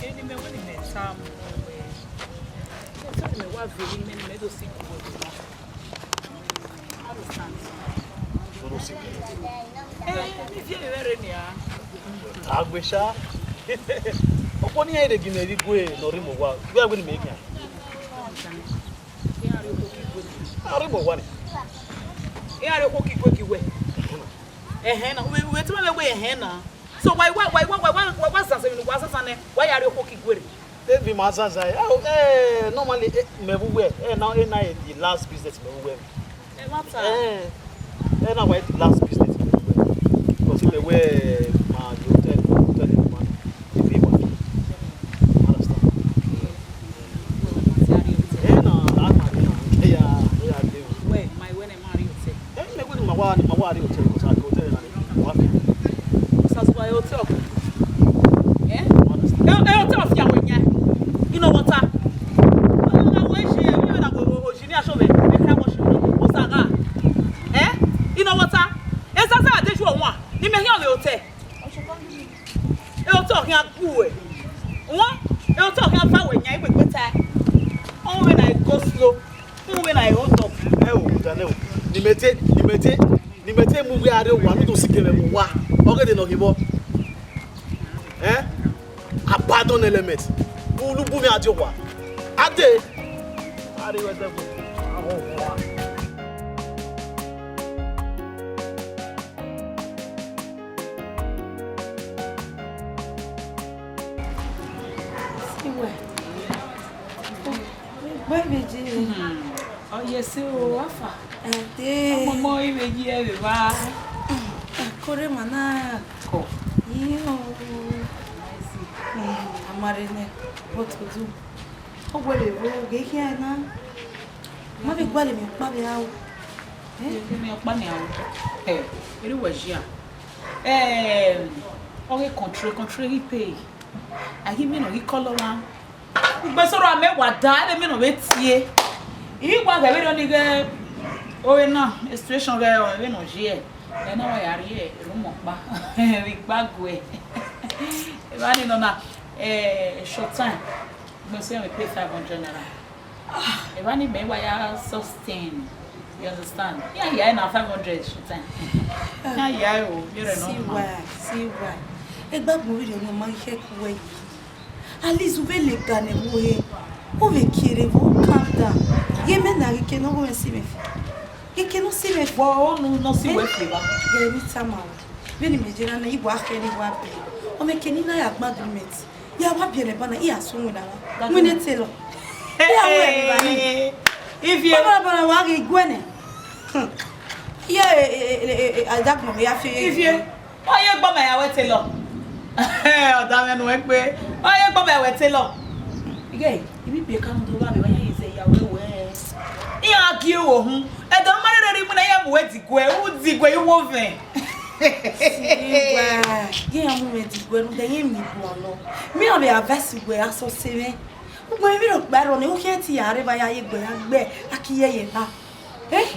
Eni mẹ wẹ ne mẹ ta mu wẹ, mẹ ta ne mẹ wa viọ emwi mẹ ne mẹ do si guọghọ na. Eh, mi viọ emwi mwẹ rre nia. Agbesa. Okhuo ne iran rhe gie mẹ vbe igue ne ọ rre mu owa, wẹ wẹ ne mẹ khian. A rre mu owa ni. Iran rhie okhuo ke igue gie uwẹ. Ẹhẹn na, wẹ, wẹ te ma vbe wẹ ẹhẹn na. So wa, wa, wa, wa, wa, wa, wa, wa zazẹ emwi ne uwa zaza nẹ, wa ya rhie okhuo ke igue rre. Ebi ma zaza, eh, oh, eh, normally, eh, mẹ vbe uwẹ, eh, now, eh, na the last business mẹ vbe uwẹ. Ẹ ma ta. Eh, eh, na wa the last business mẹ vbe uwẹ. Because mẹ wẹ, ma yo tell, tell the woman, the pay one. Understand? Eh, na, na, na, na, yeah. Yan ikpekpe ta. Ọ vbe na go slow. Ọ vbe na hot up. Ẹ o, Daniel, ni mẹ te, ni mẹ te, ni mẹ te mu wẹ a rrie owa, ne u do sikẹ mwẹ vbe owa. Ọ ghe de nọ khin vbọ. Eh? Abandon element. Unu bu mwẹ a die owa. A dee. A rrie wẹ zẹ bu. Iwẹ. Gbe vbe je. Hmm. Ọ ye ẹse o, afa. Ẹde. Ọmọmọ i vbe yi ẹvbo evba. Kore ma na kọ. Iyo. Hmm, a ma rre nẹ. What to do? Ọ wẹ vbe vbo ghe khian na. Ma vbe gualọ emwi ọkpa vbe aro. Eh? Emwi ọkpa ni aro. Eh, erha uwẹ jia. Eh, ọ ghe country, country ghi pay. A ghi miẹn ne ọ ghi call ọmwa. Ugbesorro amẹ wa da, ẹvbo emwi ne ọ vbe tie. I wa ghẹ vberriọ ni ghẹ ore na, situation ghẹ vbene ọ ye. Ẹ na wa ya rrie erhunmwu ọkpa vbe igbaguẹ. Evba ni nọ na, eh, short time. Gbẹn sẹ mwẹ pay five hundred naira. Evba ni mẹ wa ya sustain. You understand? Ya ya na five hundred short time. Ya ya o, you know. See why, see why. Egbagbọn vberriọ ne ọ ma khẹke uwẹ yi. At least u vbe lega ne ẹvbo he, u vbe kie rre vbe, calm down. Ghe mẹ na ghe eke ne ọ ghe mwẹ si mwẹ fi. Ghe eke ne ọ si mwẹ fi. Vbe unu ne ọ si wẹ fi evba? Ghe ne I tama ruẹ. Vbene imẹ je na na, I wa kherhe, I wa biẹ. Ọ mwẹ eke ne I na ya gbe agreement. Ya wa biẹ nẹ banna, I ya sẹ winna mwa. Winna tailor. I ya ru ẹre evba ni. Ivie. Banna banna wa ghe guẹ nẹ. Hmm. Iye, e, e, e, e, e, a da gbọn ya fi. Ivie. Ọ ye gbe ọmọ ya wẹ tailor. Ọ da mwẹ nuẹn gbe. Ọ ye gbe ọmọ ya wẹ tailor. Iye, I vbe biẹ ka mu do gha vbe wa ya ye zẹ ya wẹ wẹ. Iran gie ru ohun. Ẹdẹ ne ọ ma rherhe rre iwinna, iran mu wẹ diguẹ, u diguẹ, I wo vẹn. Sigua, ye iran mu mwẹ diguẹ rhunmwuda iran miẹn guan nọ. Mẹ iran vbe advice wẹ, asẹ ọse mwẹ. Ugbẹn vbe rhọkpa rrọọ nẹ, u khian te ya rre evba ya ye egbe ya gbe, a ki ye ẹre evba. Eh?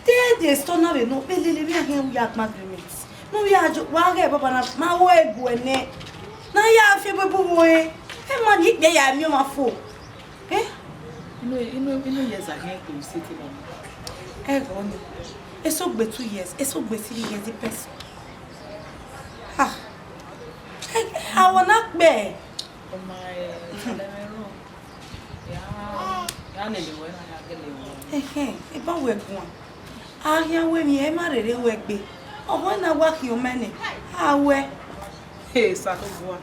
Te de store na vbe nọ, vbe lele vbe a khian ya gbe agreement. Ne u ya jo, wa ghẹ baba na, ma ho ẹguẹ nẹ. Ne a ya fi ebe bu vbe ore. Ẹ ma ni ikpia ya miẹn ọmwa fo. Eh? Inu, inu, inu years a khian kpe u si te nọ? Ẹghẹ ọnii. Eso gbe two years, eso gbe three years, the person. Ah. Ẹ, a wa na kpe. Ọ ma, eh, lẹ mwẹ rrọọ. Ya, ya lele wẹ na, ya gele wẹ. Ẹhẹn, eba wẹ guan. A khian wẹ emwi, ẹ ma rherhe wẹ gbe. Ọhọ na wa khian mẹ nẹ, a wẹ. He, Osanobua.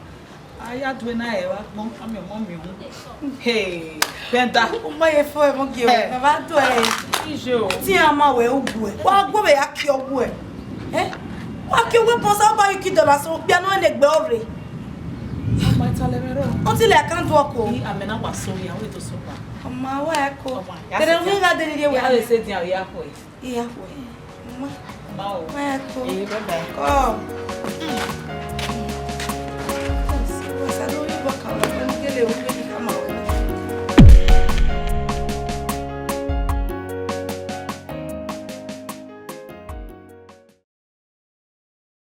A ya due na ẹre vbe agbọn, a miẹn ọmọ miẹn uhunmwu. He, bẹnda. U ma ye fo ẹmwẹ gie o, Eh. na va do ẹ. Iye o. Te iran ma wẹ uguẹ. Wa gu vbe ya kie ọguẹ. Eh? Wa kie uwu bọ sa ba yu ki dọla so, kpia nọ ne egbe ọre. Ma ta lẹ mwẹ rrọọ. Until I can't walk o. Ni amẹ na wa so ya, we do so ba. Ọ ma wa ẹ ko. Ọ ma, ya Tere se wi ga deri ye wẹ. Ya le se dian ya ko. Iya wẹ. Ma. Ma o. Wa ẹ ko. Eh, bye bye. Come.